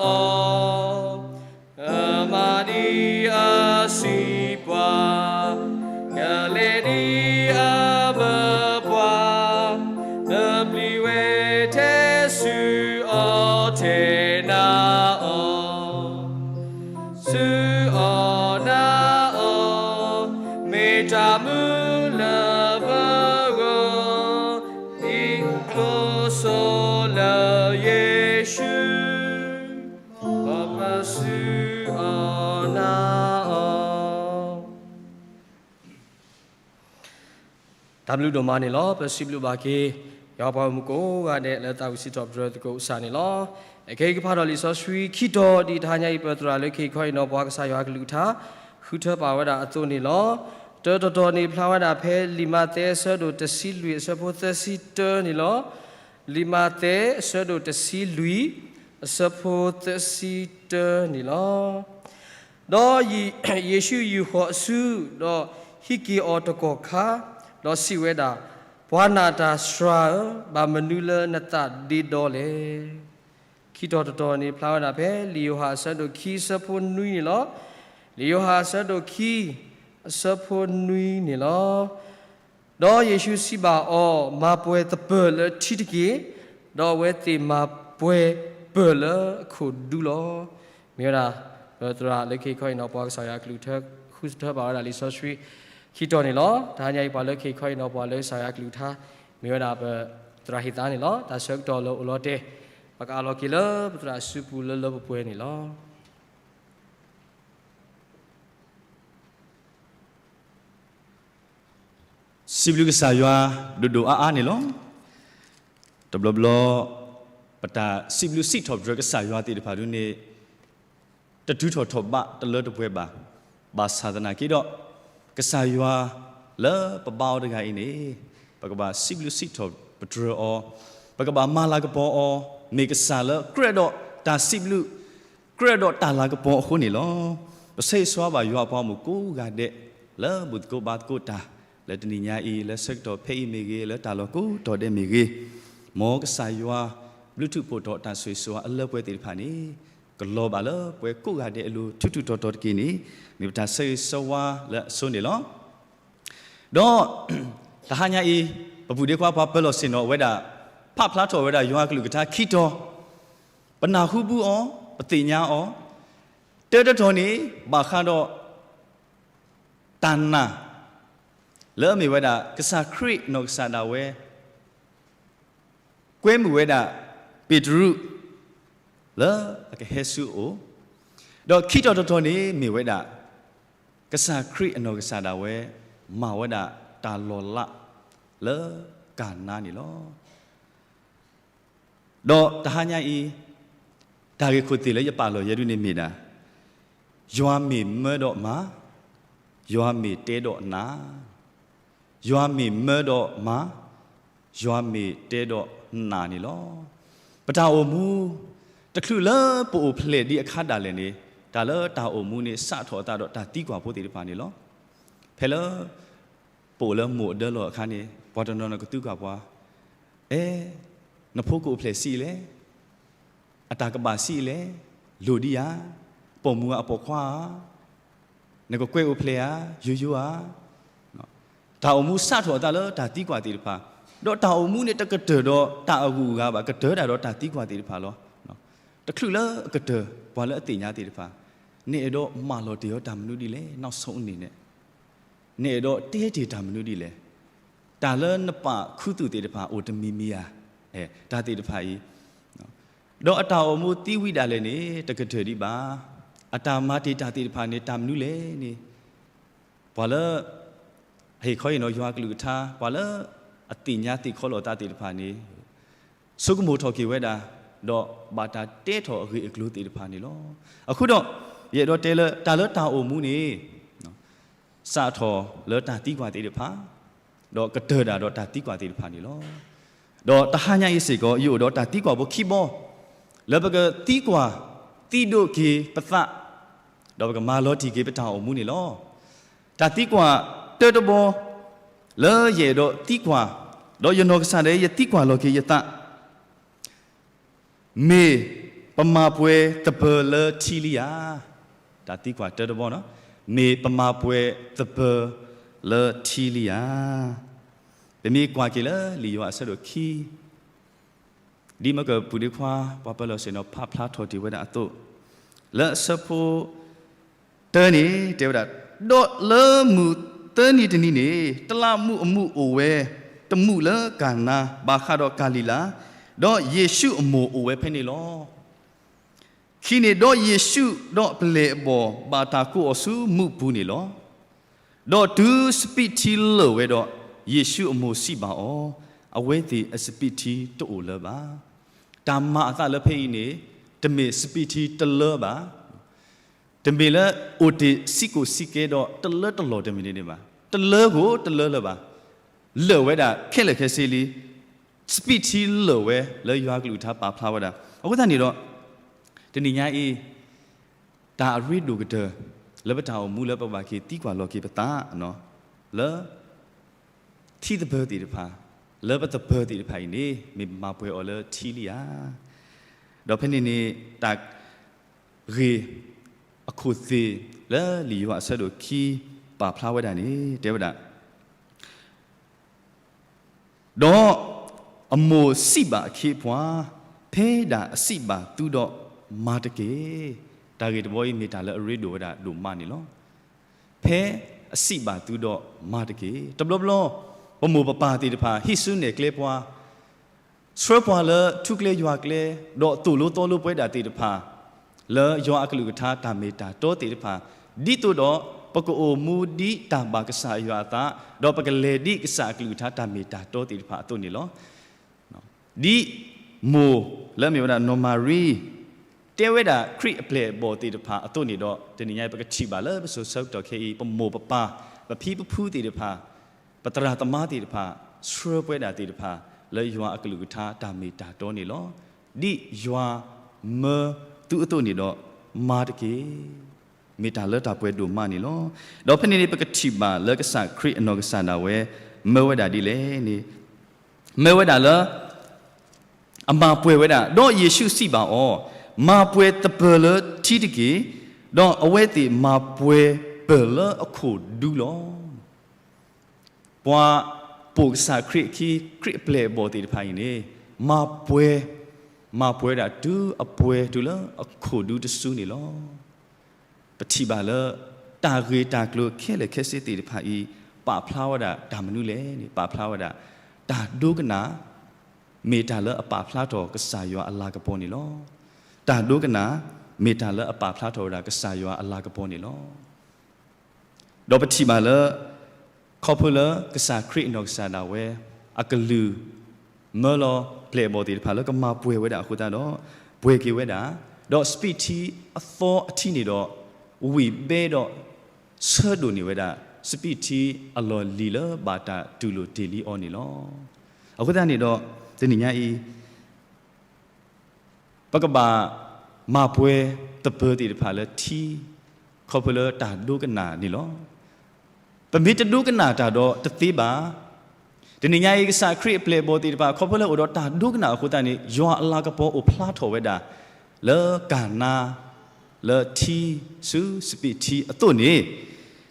ပစူၢ်အီၤနာ်အီၤ. တၢ်ဘျုးဒိၣ်မးန့ၣ်လီၤ. ပစံးဘျုးဘၣ်က့ၤ ယွၤပှၤဂီၢ်မုၢ်ကိးဂၤဒဲး လၢသးဝံၣ်စံးထီၣ်ပတြၢၤသကိးကစၢ်န့ၣ်လီၤ. အခဲအံၤကဖးဒီးလံာ်စီဆှံခံတီၤ ဒ်တဟါညါအံၤ ပသရၣ်လၢခံခီအံၤနီၤ ပှၤကစၢ်ယွၤကလုၢ်ကထါ ဃုထၢပာ်ဝဲဒၣ်အသိးန့ၣ်လီၤ. တၢတတီၤန့ၣ် ဖျါဝဲဒၣ်ဖဲလံာ်မးသဲအဆၢဒိၣ်တဆံလွံၢ်အဆၢဖိသၢဆံတၢန့ၣ်လီၤ. လံာ်မးသဲအဆၢဒိၣ်တဆံလွံၢ် အဆၢဖိသၢဆံတၢန့ၣ်လီၤ. ဒီးယ့ၣ်ၡူးယူာ်ဃီၤအစု, ဒီးဟံးက့ၤအီၤတကီၢ်ခါ, ဒီးစံးဝဲဒၣ်, ပှၤနၤတၢ်စှၤဧၢ, ဘၣ်မနုၤလၢနသးဒ့ဒီလဲၣ်. ခံတီၤတတီၤန့ၣ် ဖျါဝဲဒၣ်ဖဲလံာ်ယိၤဟၣ်အဆၢဒိၣ်ခံအဆၢဖိနွံန့ၣ်လီၤ. လံာ်ယိၤဟၣ်အဆၢဒိၣ်ခံ အဆၢဖိနွံန့ၣ်လီၤ. ဒီးယ့ၣ်ၡူးစံးဘၣ်အီၤ, မၤပှဲၤသပၢၤလၢထံတက့ၢ်. ဒီးအဝဲသ့ၣ်မၤပှဲၤပၢၢ်လၢအခိၣ်ဒူလီၤ. မ့ၢ်ဝဲဒၣ် ပသရၣ်လၢခံခီအံၤနီၤ ပှၤကစၢ်ယွၤကလုၢ်ကထါ ဃုထၢပာ်ဝဲဒၣ်လံာ်စီဆှံခံတီၤန့ၣ်လီၤ. တဟါညါအံၤ ပှၤလၢခံခီအံၤနီၤ ပှၤလၢကစၢ်ယွၤကလုၢ်ကထါ မ့ၢ်ဝဲဒၣ်ပသရၣ်ဟ့ၣ်သါန့ၣ်လီၤ. တၢ်ဆၢကတီၢ်လၢအိၣ်လီၤတဲာ် ပကအးလီၤက့ၤလၢပသရၣ်အစုပူၤလၢလၢပှဲၤပှဲၤန့ၣ်လီၤ. စံးဘျုးကစၢ်ယွၤဒိၣ်ဒိၣ်အါအါန့ၣ်လီၤ. တဘျီဘျီ ပတၢ်စံးဘျုးစံးထီၣ်ပတြၢၤကစၢ်ယွၤသ့ၣ်တဖၣ်ဒ်န့ၣ် တတုၤထီၣ်ထီၣ်ဘးတလၢတပှဲၤဘၣ်. ဘၣ်ဆၣ်သနာ်က့ဒီး ကစၢ်ယွၤလၢပဘါအီၤတဂၤအံၤန့ၣ် ပကဘၣ်စံးဘျုးစံးထီၣ်ပတြၢၤအီၤ, ပကဘၣ်မၤလၤကပီၤအီၤ, မ့ၢ်ကစၢ်လၢကြၢးဒီးတၢ်စံးဘျုး ကြၢးဒီးတၢ်လၤကပီၤအဃိန့ၣ်လီၤ. ပဆၢဂ့ၤဆၢဝါဘၣ်ယွၤအပှၤဂီၢ်မုၢ်ကိးဂၤဒဲး လၢဘူၣ်သကိးဘါသကိးတၢ် လၢတနံၤညါအံၤ လၢဆၢကတီၢ်ဖဲအံၤမ့ၢ်ဂ့ၤ, လၢတၢ်လီၢ်ကိးတီၤဒဲးမ့ၢ်ဂ့ၤ, မ်ကစၢ်ယွၤ ဘျုးထူးဖှိၣ်ထီၣ်တၢ်ဆိၣ်ဂ့ၤဆိၣ်ဝါအလၢပှဲၤသ့ၣ်တဖၣ်န့ၣ် ကလီၤဘၣ်လၢပှၤကိးဂၤဒဲးအလိၤ ထူးထူးတီၤတီၤတက့ၢ်န့ၣ် မ့ၢ်ပတၢ်ဆၢဂ့ၤဆၢဝါလၢအဆိန့ၣ်လီၤ. ဒီးတဟါညါအံၤ ပဘူၣ်ဒ့ခွါပှၤပၢၤလီၢ်ဆ့ၣ်နီၤဝဲဒၣ် ဖးဖျါထီၣ်ဝဲဒၣ်ယွၤကလုၢ်ကထါခံတီၤ, ပနၢ်ဟူဘၣ်အီၤ, ပသ့ၣ်ညါအီၤ, တၢတတီၤန့ၣ် ဘၣ်ဃးဒီး တၢ်နာ် လၢအမ့ၢ်ဝဲဒၣ် ကစၢ်ခရံာ်အနီၢ်ကစၢ်ဒၣ်ဝဲ ကွဲမုာ်ဝဲဒၣ် ပ့းတရူး လၢအကဟဲဆူအအိၣ်, ဒီးခံတီၤတတီၤန့ၣ်မ့ၢ်ဝဲဒၣ် ကစၢ်ခရံာ်အနီၢ်ကစၢ်ဒၣ်ဝဲ မၤဝဲဒၣ်တၢ်လီၤလး လၢကၤနါန့ၣ်လီၤ. ဒီးတဟါညါအံၤ တၢ်ဂ့ၢ်ခိၣ်သ့ၣ်လၢယပာ်လီၤယဲဒၣ်န့ၣ်မ့ၢ်ဒၣ်, ယွၤမ့ၢ်မၢဒီးမၤ, ယွၤမ့ၢ်တဲဒီးနာ်, ယွၤမ့ၢ်မၢဒီးမၤ, ယွၤမ့ၢ်တဲဒီးနာ်န့ၣ်လီၤ. ပတၢ်အိၣ်မူ တချုးလၢပအိၣ်ဖျဲၣ်ဒံးအခါဒၣ်လဲာ်န့ၣ် တၢ်လၢတၢ်အိၣ်မူန့ၣ် စးထီၣ်အသးဒီးတၢ်သံကွၢ်ဖိသ့ၣ်တဖၣ်န့ၣ်လီၤ. ဖဲလၢ ပအိၣ်လၢမိၢ်အဒၢလီၢ်အခါန့ၣ် ပှၤတနီၤနီၤကသံကွၢ်ပှၤ, အဲ, နဖိကအိၣ်ဖျဲၣ်ဆံးလဲၣ်, အတၢ်ကဘၣ်ဆံးလဲၣ်, လိၣ်ဒံးဧါ, ပိာ်မုၣ်ဧါအပိာ်ခွါဧါ, နကကွဲးအိၣ်ဖျဲၣ်ဧါ, ယိယိဧါ. တၢ်အိၣ်မူစးထီၣ်အသးလၢတၢ်သံကွၢ်သ့ၣ်တဖၣ်, ဒီးတၢ်အိၣ်မူန့ၣ်တကတၢၢ်ဒီးတၢ်အဂုၤအဂၤဘၣ်, ကတၢၢ်ဒၣ်ဒီးတၢ်သံကွၢ်သ့ၣ်တဖၣ်လီၤ. တချုးလၢအကတၢၢ် ပှၤလၢအသ့ၣ်ညါသ့ၣ်တဖၣ်, နအဲၣ်ဒိးမၤလီၤတ့ၢ်အီၤတၢ်မနုၤဒ်လဲၣ်, နောက်ဆုံးအနေနဲ့ နအဲၣ်ဒိးတဲတ့ၢ်တၢ်မနုၤဒ်လဲၣ်. တၢ်လၢနပာ်ခူသူၣ်သ့ၣ်တဖၣ်အိၣ်တမံၤမံၤဧါ, တၢ်သ့ၣ်တဖၣ်အံၤ, ဒီးအတၢ်အိၣ်မူသံဝံၤဒၣ်လဲာ်န့ၣ် တကတၢၢ်ဒံးဘၣ်. အတၢ်မၤတ့ၢ်တၢ်သ့ၣ်တဖၣ်န့ၣ် တၢ်မနုၤလဲၣ်န့ၣ်, ပှၤလၢ အဟ့ၣ်ခီဟ့ၣ်နီၤယွၤကလုၢ်ကထါ, ပှၤလၢအသ့ၣ်ညါသ့ၣ်ခီလိာ်အသးသ့ၣ်တဖၣ်န့ၣ် ဆိကမိၣ်ထီၣ်က့ၤဝဲဒၣ်, ဒီးဘၣ်တၢ်တဲထီၣ်အဂ့ၢ်အကျိၤသ့ၣ်တဖၣ်န့ၣ်လီၤ. အဃိဒီး ယအဲၣ်ဒိးတဲလၢ တၢ်လၢတၢ်အိၣ်မူန့ၣ် စးထီၣ်လၢတၢ်သံကွၢ်သ့ၣ်တဖၣ်, ဒီးကတၢၢ်ဒၣ်ဒီးတၢ်သံကွၢ်သ့ၣ်တဖၣ်န့ၣ်လီၤ. ဒီးတဟါညါအံၤစ့ၢ်ကီး ယအိၣ်ဒီးတၢ်သံကွၢ်ဖိခံဘီ, လၢပကသံကွၢ်သံဒိးက့ၤပသး, ဒီးပကမၤလီၤတံၢ်က့ၤပတၢ်အိၣ်မူန့ၣ်လီၤ. တၢ်သံကွၢ်တၢတဘီ လၢယအဲၣ်ဒိးသံကွၢ်, ဒီးယနီၢ်ကစၢ်ဒၣ်ယသံကွၢ်လီၤက့ၤယသး မ့ၢ်ပမၤပှဲၤသပၢၤလၢထံလံဧါ. တၢ်သံကွၢ်တၢတဘီနီၤ, မ့ၢ်ပမၤပှဲၤသပၢၤလၢထံလံဧါ. ပမ့ၢ်ကွၢ်က့ၤလၢလံာ်ယိၤဟၣ်အဆၢဒိၣ်ခံ ဒ်မ့ၢ်ကပူၤဒ့ခွါ ပှၤပၢၤလီၢ်ဆ့ၣ်နီၤ ဖးဖျါထီၣ်တ့ၢ်ဝဲဒၣ်အသိး, လၢအဆၢဖိ တၢန့ၣ် တဲဝဲဒၣ်, ဒီးလၢမုၢ်သၢနံၤတနံၤန့ၣ် တလးမူးအမူးအိၣ်ဝဲတမူးလၢကၤနါ ဘၣ်ဃးဒီးကၤလံၤလး, ဒီးယ့ၣ်ၡူးအမိၢ်အိၣ်ဝဲဖဲန့ၣ်လီၤ. ကံၣ်န့ၣ်ဒီးယ့ၣ်ၡူးဒီးအပျဲၢ်အဘီၣ်ဘၣ်တၢ်ကိးအီၤဆူမူးအပူၤန့ၣ်လီၤ. ဒီးတုၤစပံးထံလၢာ်ဝဲဒီး, ယ့ၣ်ၡူးအမိၢ်စံးဘၣ်အီၤ, အဝဲသ့ၣ်အစပံးထံတအိၣ်လၢၤဘၣ်. တၢ်မၤအသးလၢဖဲအံၤန့ၣ်, တမ့ၢ်စပံးထံတလၢဘၣ်. တမ့ၢ်လၢအိၣ်တ့ၢ်စံးကိၣ်စံးကဲဒီးတလၢတလီၢ်တမံၤန့ၣ်ဘၣ်. တလၢကိးတလၢလၢၤဘၣ်. လၢာ်ဝဲဒၣ်ခဲလၢာ်ခဲဆ့လံ. စပံးထံလၢာ်ဝဲလၢယွၤအကလုၢ်ကထါပာ်ဖျါဝဲဒၣ်. အဃိသတးန့ၣ်ဒီး, တနံၤညါအံၤ, တၢ်အရ့ဒိၣ်ကတၢၢ် လၢပတၢ်အိၣ်မူလၢပကဘၣ်က့ၤသံကွၢ်လီၤက့ၤပသး, လၢ ထံသပၢၤသ့ၣ်တဖၣ်, လၢပသပၢၤသ့ၣ်တဖၣ်အံၤန့ၣ် မ့ၢ်မၤပှဲၤအီၤလၢထံလံဧါ. ဒီးဖဲန့ၣ်န့ၣ် တၢ်ဂ့ၢ်အခိၣ်သ့ၣ်လၢလံာ်ယိၤဟၣ်အဆၢဒိၣ်ခံ ပာ်ဖျါဝဲဒၣ်န့ၣ် တဲဝဲဒၣ် ဒီးအမိၢ်စံးဘၣ်အခ့အပှၤ, ဖဲဒၣ်အစံးဘၣ်သုဒီးမၤတက့ၢ်. တၢ်ဂ့ၢ်တဘီအံၤမ့ၢ်တၢ်လၢအရ့ဒိၣ်ဝဲဒၣ်ဒိၣ်မးန့ၣ်လီၤ. ဖဲအစံးဘၣ်သုဒီးမၤတက့ၢ်. တဘျီဘျီ ပမိၢ်ပပၢ်သ့ၣ်တဖၣ် ဟံးစုနဲၣ်ကျဲပှၤ ဆှၢပှၤလၢထူကျဲယွၤကျဲ, ဒီးသိၣ်လိသီလိပဝဲဒၣ်သ့ၣ်တဖၣ်, လၢယွၤအကလုၢ်ကထါတၢ်မ့ၢ်တၢ်တီသ့ၣ်တဖၣ်, ဒ်သိးဒီး ပကအိၣ်မူဒ်တၢ်ဘၣ်ကစၢ်ယွၤအသး, ဒီးပကလဲၤဒ်ကစၢ်အကလုၢ်ကထါတၢ်မ့ၢ်တၢ်တီသ့ၣ်တဖၣ်အသိးန့ၣ်လီၤ. ဒ်မိၢ်လၢအမ့ၢ်ဝဲဒၣ်နီၢ်မၤရံ တဲဝဲဒၣ်ခရံာ်အပျဲၢ်အဘီၣ်သ့ၣ်တဖၣ်အသိးန့ၣ်ဒီး တနံၤညါအံၤ ပကထံၣ်ဘၣ်လၢပစိၤဆၢကတီၢ်ခဲအံၤ ပမိၢ်ပပၢ်, ပဖံပဖုသ့ၣ်တဖၣ်, ပသရၣ်သမါသ့ၣ်တဖၣ်, ဆှၢပဝဲဒၣ်သ့ၣ်တဖၣ် လၢယွၤအကလုၢ်ကထါတၢ်မ့ၢ်တၢ်တီန့ၣ်လီၤ. ဒ်ယွၤမၢသုအသိးန့ၣ်ဒီး မၤတက့ၢ်. မ့ၢ်တၢ်လၢတၢ်ပှဲၤဒိၣ်မးန့ၣ်လီၤ. ဒီးဖဲန့ၣ်န့ၣ် ပကထံၣ်ဘၣ်လၢကစၢ်ခရံာ်အနီၢ်ကစၢ်ဒၣ်ဝဲ မၢဝဲဒၣ်ဒ်လဲၣ်န့ၣ်, မၢဝဲဒၣ်လၢ အမၤပှဲၤဝဲဒၣ်, ဒီးယ့ၣ်ၡူးစံးဘၣ်အီၤ, မၤပှဲၤသပၢၤလၢထံတက့ၢ်, ဒီးအဝဲသ့ၣ်မၤပှဲၤပၢၢ်လၢအခိၣ်ဒူလီၤ. ပှၤပိာ်ကစၢ်ခရံာ်အခံ ခရံာ်အပျဲၢ်အဘီၣ်သ့ၣ်တဖၣ်အံၤန့ၣ် မၤပှဲၤ, မၤပှဲၤဒၣ်တုၤအပှဲၤတုၤလၢအခိၣ်ဒူတစုန့ၣ်လီၤ. ပထံၣ်ဘၣ်လၢ တၢ်ဂ့ၢ်တၢ်ကျိၤခဲလၢာ်ခဲဆ့သ့ၣ်တဖၣ်အံၤ ပာ်ဖျါဝဲဒၣ်တၢ်မနုၤလဲၣ်န့ၣ် ပာ်ဖျါဝဲဒၣ် တၢ်ဒိကနၣ် မ့ၢ်တၢ်လၢအပာ်ဖျါထီၣ်ကစၢ်ယွၤအလၤကပီၤန့ၣ်လီၤ. တၢ်ဒိကနၣ် မ့ၢ်တၢ်လၢအပာ်ဖျါထီၣ်ဝဲဒၣ်ကစၢ်ယွၤအလၤကပီၤန့ၣ်လီၤ. ဒီးပထံၣ်ဘၣ်လၢ ခီဖျိလၢကစၢ်ခရံာ်အနီၢ်ကစၢ်ဒၣ်ဝဲ အကလုၢ် မၢလီၤပျဲၢ်အဘီၣ်သ့ၣ်တဖၣ်လၢကမၤပှဲၤဝဲဒၣ်အဃိသတးဒီး ပှဲၤက့ၤဝဲဒၣ်, ဒီးစပံးထံအသီအထံန့ၣ်ဒီး ဝံၣ်ဘဲဒီး ဆၢဒိၣ်န့ၢ်ဝဲဒၣ် စပံးထံအလီၢ်လံၤလၢဘၣ်တၢ်တူၢ်လိာ်တ့ၢ်လံအီၤန့ၣ်လီၤ. အဃိသတးန့ၣ်ဒီး တနံၤညါအံၤ ပကဘၣ်မၤပှဲၤသပၢၤသ့ၣ်တဖၣ်လၢထံ ခီဖျိလၢတၢ်ဒိကနၣ်န့ၣ်လီၤ. ပမ့ၢ်တဒိကနၣ်တၢ်ဒီးတသ့ဘၣ်. တနံၤညါအံၤ ကစၢ်ခရံာ်အပျဲၢ်အဘီၣ်သ့ၣ်တဖၣ် ခီဖျိလၢအိၣ်ဒီးတၢ်ဒိကနၣ်အဃိသတးန့ၣ် ယွၤအလၤကပီၤအိၣ်ဖျါထီၣ်ဝဲဒၣ် လၢကၢ်နါ လၢထံဆူစပံးထံအသိးန့ၣ်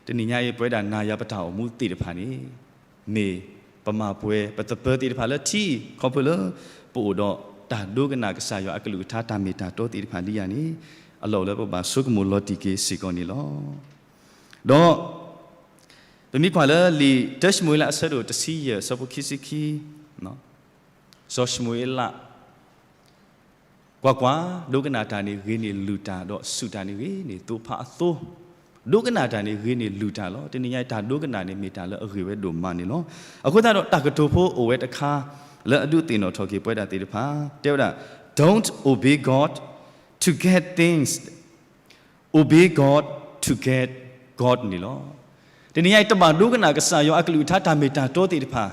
တနံၤညါအံၤ ပဝဲဒၣ်နၤယၤပတၢ်အိၣ်မူသ့ၣ်တဖၣ်န့ၣ် မ့ၢ်ပမၤပှဲၤပသပၢၤသ့ၣ်တဖၣ်လၢထံ ခီဖျိလၢ ပအိၣ်ဒီးတၢ်ဒိကနၣ်ကစၢ်ယွၤအကလုၢ်ကထါတၢ်မ့ၢ်တၢ်တီသ့ၣ်တဖၣ်လံယၤန့ၣ် အလီၢ်လၢပဘၣ်ဆိကမိၣ်လီၤတံၢ်က့ၤစ့ၢ်ကီးန့ၣ်လီၤ. ဒီး ပမ့ၢ်ကွၢ်လၢလံာ်တၢၡမူၤအ့လးအဆၢဒိၣ်တဆံယဲၢ် အဆၢဖိခံဆံခံ စီၤၡမူၤအ့လး ကွၢ်ကွၢ်, ဒိကနၣ်တၢ်န့ၣ်ဂ့ၤန့ၢ်လုၢ်တၢ်, ဒီးစူၢ်တၢ်န့ၣ်ဂ့ၤန့ၢ်သိဖးအသိ, ဒိကနၣ်တၢ်န့ၣ်ဂ့ၤန့ၢ်လုၢ်တၢ်လီၤ. တနံၤညါအံၤ တၢ်ဒိကနၣ်န့ၣ် မ့ၢ်တၢ်လၢအဂ့ၤဝဲဒိၣ်မးန့ၣ်လီၤ. အဃိသတးဒီး တၢ်ကတိၤဖိအိၣ်ဝဲတခါ လၢအဒုးသ့ၣ်နီၣ်ထီၣ်က့ၤပဝဲဒၣ်သ့ၣ်တဖၣ် တဲဝဲဒၣ်, Don't obey God to get things, obey God to get God န့ၣ်လီၤ. တနံၤညါအံၤ တဘၣ်ဒိကနၣ်ကစၢ်ယွၤအကလုၢ်ကထါတၢ်မ့ၢ်တၢ်တီသ့ၣ်တဖၣ် ဒ်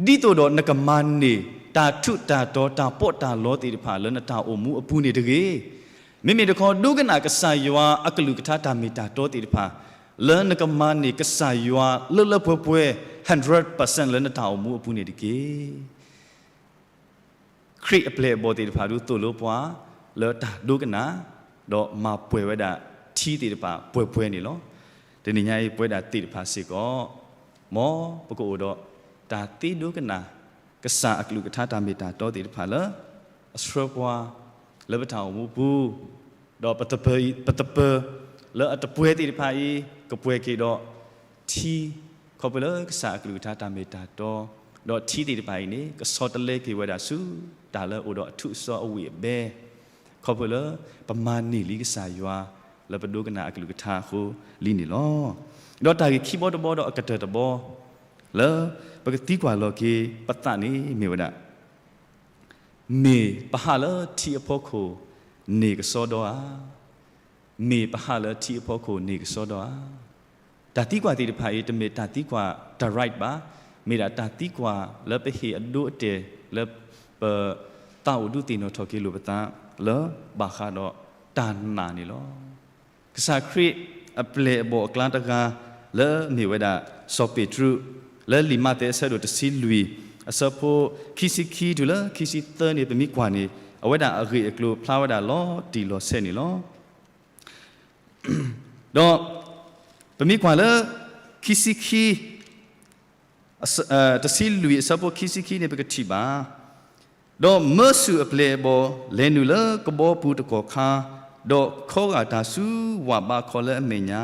သိးဒီးနကမၤန့ၢ်တၢ်ထူးတၢ်တီၤ တၢ်ပီးတၢ်လီသ့ၣ်တဖၣ်လၢနတၢ်အိၣ်မူအပူၤန့ၣ်တဂ့ၤ. မ့မ့ၢ်တခီ ဒိကနၣ်ကစၢ်ယွၤအကလုၢ်ကထါတၢ်မ့ၢ်တၢ်တီသ့ၣ်တဖၣ် လၢနကမၤန့ၢ်ကစၢ်ယွၤလၢလၢပှဲၤပှဲၤ hundred percent လၢနတၢ်အိၣ်မူအပူၤန့ၣ်တက့ၢ်. ခရံာ်အပျဲၢ်အဘီၣ်သ့ၣ်တဖၣ်ဒုးသိၣ်လိပှၤ လၢတၢ်ဒိကနၣ် ဒီးမၤပှဲၤဝဲဒၣ်ထံသ့ၣ်တဖၣ်ပှဲၤပှဲၤန့ၣ်လီၤ. တနံၤညါအံၤ ပဝဲဒၣ်သ့ၣ်တဖၣ်စ့ၢ်ကီး မ်ပကအိၣ်ဒီးတၢ်သ့ဒိကနၣ် ကစၢ်အကလုၢ်ကထါတၢ်မ့ၢ်တၢ်တီသ့ၣ်တဖၣ်လၢ အဆှၢပှၤ လၢပတၢ်အိၣ်မူပူၤ ဒီးပသပၢၤအံၤ ပသပၢၤလၢအတပှဲၤသ့ၣ်တဖၣ်အံၤ ကပှဲၤက့ၤဒီးထံ ခီဖျိလၢကစၢ်အကလုၢ်ကထါတၢ်မ့ၢ်တၢ်တီ, ဒီးထံသ့ၣ်တဖၣ်အံၤန့ၣ် ကဆီတလဲက့ၤဝဲဒၣ်ဆူ တၢ်လၢအိၣ်ဒီးအထူးအစီအဝံၣ်အဘဲ, ခ ခီဖျိလၢပမၤန့ၢ်လံကစၢ်ယွၤ လၢပဒိကနၣ်အကလုၢ်ကထါအဃိလံန့ၣ်လီၤ. ဒီးတၢ်ဂ့ၢ်ခံဘီတဘီဒီးအကတၢၢ်တဘီ လၢပကသံကွၢ်လီၤက့ၤပသးန့ၣ်မ့ၢ်ဝဲဒၣ် မ့ၢ်ပဟးလၢထံအဖီခိၣ်န့ၣ်ကစီဒီဧါ. မ့ၢ်ပဟးလၢထံအဖီခိၣ်န့ၣ်ကစီဒီဧါ. တၢ်သံကွၢ်သ့ၣ်တဖၣ်အံၤ တမ့ၢ်တၢ်သံကွၢ် direct ဘၣ်, မ့ၢ်ဒၣ်တၢ်သံကွၢ်လၢပဟ့ၣ်အဒိအတဲာ်လၢပ သးအိၣ်ဒုးသ့ၣ်နီၣ်ထီၣ်က့ၤလိာ်ပသး လၢဘၣ်ဃးဒီးတၢ်နာ်န့ၣ်လီၤ. ကစၢ်ခရံာ်အပျဲၢ်အဘီၣ်အကျါတဂၤ လၢမ့ၢ်ဝဲဒၣ်စီၤပ့းတရူး လၢလံာ်မးသဲအဆၢဒိၣ်တဆံလွံၢ် အဆၢဖိခံဆံခံတုၤလၢခံဆံသၢန့ၣ် ပမ့ၢ်ကွၢ်န့ၣ် အဝဲဒၣ်အဂ့ၢ်အကျိၤဖျါဝဲဒၣ်လီၤတံၢ်လီၤဆဲးန့ၣ်လီၤ. ဒီးပမ့ၢ်ကွၢ်လၢ ခံဆံခံ တဆံလွံၢ်အဆၢဖိခံဆံခံန့ၣ် ပကထံၣ်ဘၣ်, ဒီးမၢဆူၣ်အပျဲၢ်အဘီၣ်လဲၤနုာ်လၢကဘီပူၤတကီၢ်ခါ, ဒီးခီဂာ်တၢ်ဆူဝၣ်ဘးခီလၢအမဲာ်ညါ,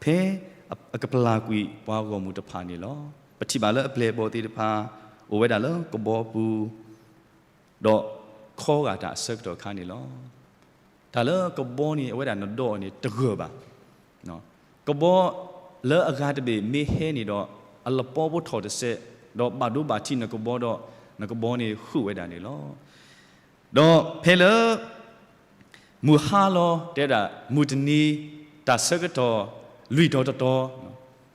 ဖဲအကပျၢ်ကွံာ်ပှၤဂီၢ်မုၢ်တဖၣ်န့ၣ်လီၤ. ပထံၣ်ဘၣ်လၢအပျဲၢ်အဘီၣ်သ့ၣ်တဖၣ် အိၣ်ဝဲဒၣ်လၢကဘီပူၤ ဒီးခီဂာ်တၢ်အဆၢကတီၢ်အခါန့ၣ်လီၤ. တၢ်လၢကဘီန့ၣ် အဝဲဒၣ်နဒီအီၤန့ၣ်တဂၢၢ်ဘၣ်. ကဘီလၢအဂၤတဘ့ၣ်မ့ၢ်ဟဲန့ၣ်ဒီး အလပီဖိထီၣ်တစဲး, ဒီးဘၣ်ဒိဘၣ်ထံးနကဘီဒီး နကဘီန့ၣ်ဃုာ်ဝဲဒၣ်န့ၣ်လီၤ. ဒီးဖဲလၢ မုၢ်ဟါလီၤ တဲဝဲဒၣ် မုၢ်တနံၤ တၢ်ဆၢကတီၢ်လွံၢ်တီၤတတီၤ,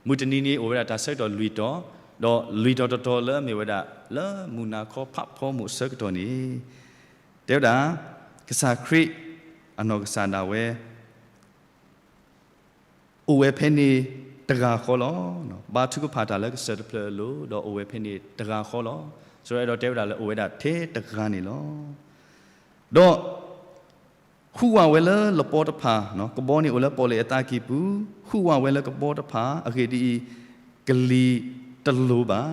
မုၢ်တနံၤန့ၣ်အိၣ်ဝဲဒၣ်တၢ်ဆၢကတီၢ်လွံၢ်တီၤ, ဒီးလွံၢ်တီၤတတီၤလၢအမ့ၢ်ဝဲဒၣ် လၢမုၢ်နၤခီဖးဖီမုၢ်အဆၢကတီၢ်န့ၣ် တဲဝဲဒၣ် ကစၢ်ခရံာ် အနီၢ်ကစၢ်ဒၣ်ဝဲ အိၣ်ဝဲဖဲန့ၣ်တဂၤဃီလီၤ. ဘါထုကဖၣ်တၢ်လၢကစၢၢ်တဖျၢၣ်အလိၤ ဒီးအိၣ်ဝဲဖဲန့ၣ်တဂၤဃီလီၤ. စီၤအဲၣ်ဒိးတဲဝဲဒၣ်လၢအိၣ်ဝဲဒၣ်ထဲတဂၤန့ၣ်လီၤ. ဒီး ဟူးဝးဝဲလၢလပီတဖၣ်, ကဘီန့ၣ်အိၣ်လၢပီၣ်လဲၣ်အသးကံၢ်ပူၤ, ဟူးဝးဝဲလၢကဘီတဖၣ်, အဂ့ၢ်ဒ်အံၤ, ကလံၤတလိၤဘၣ်.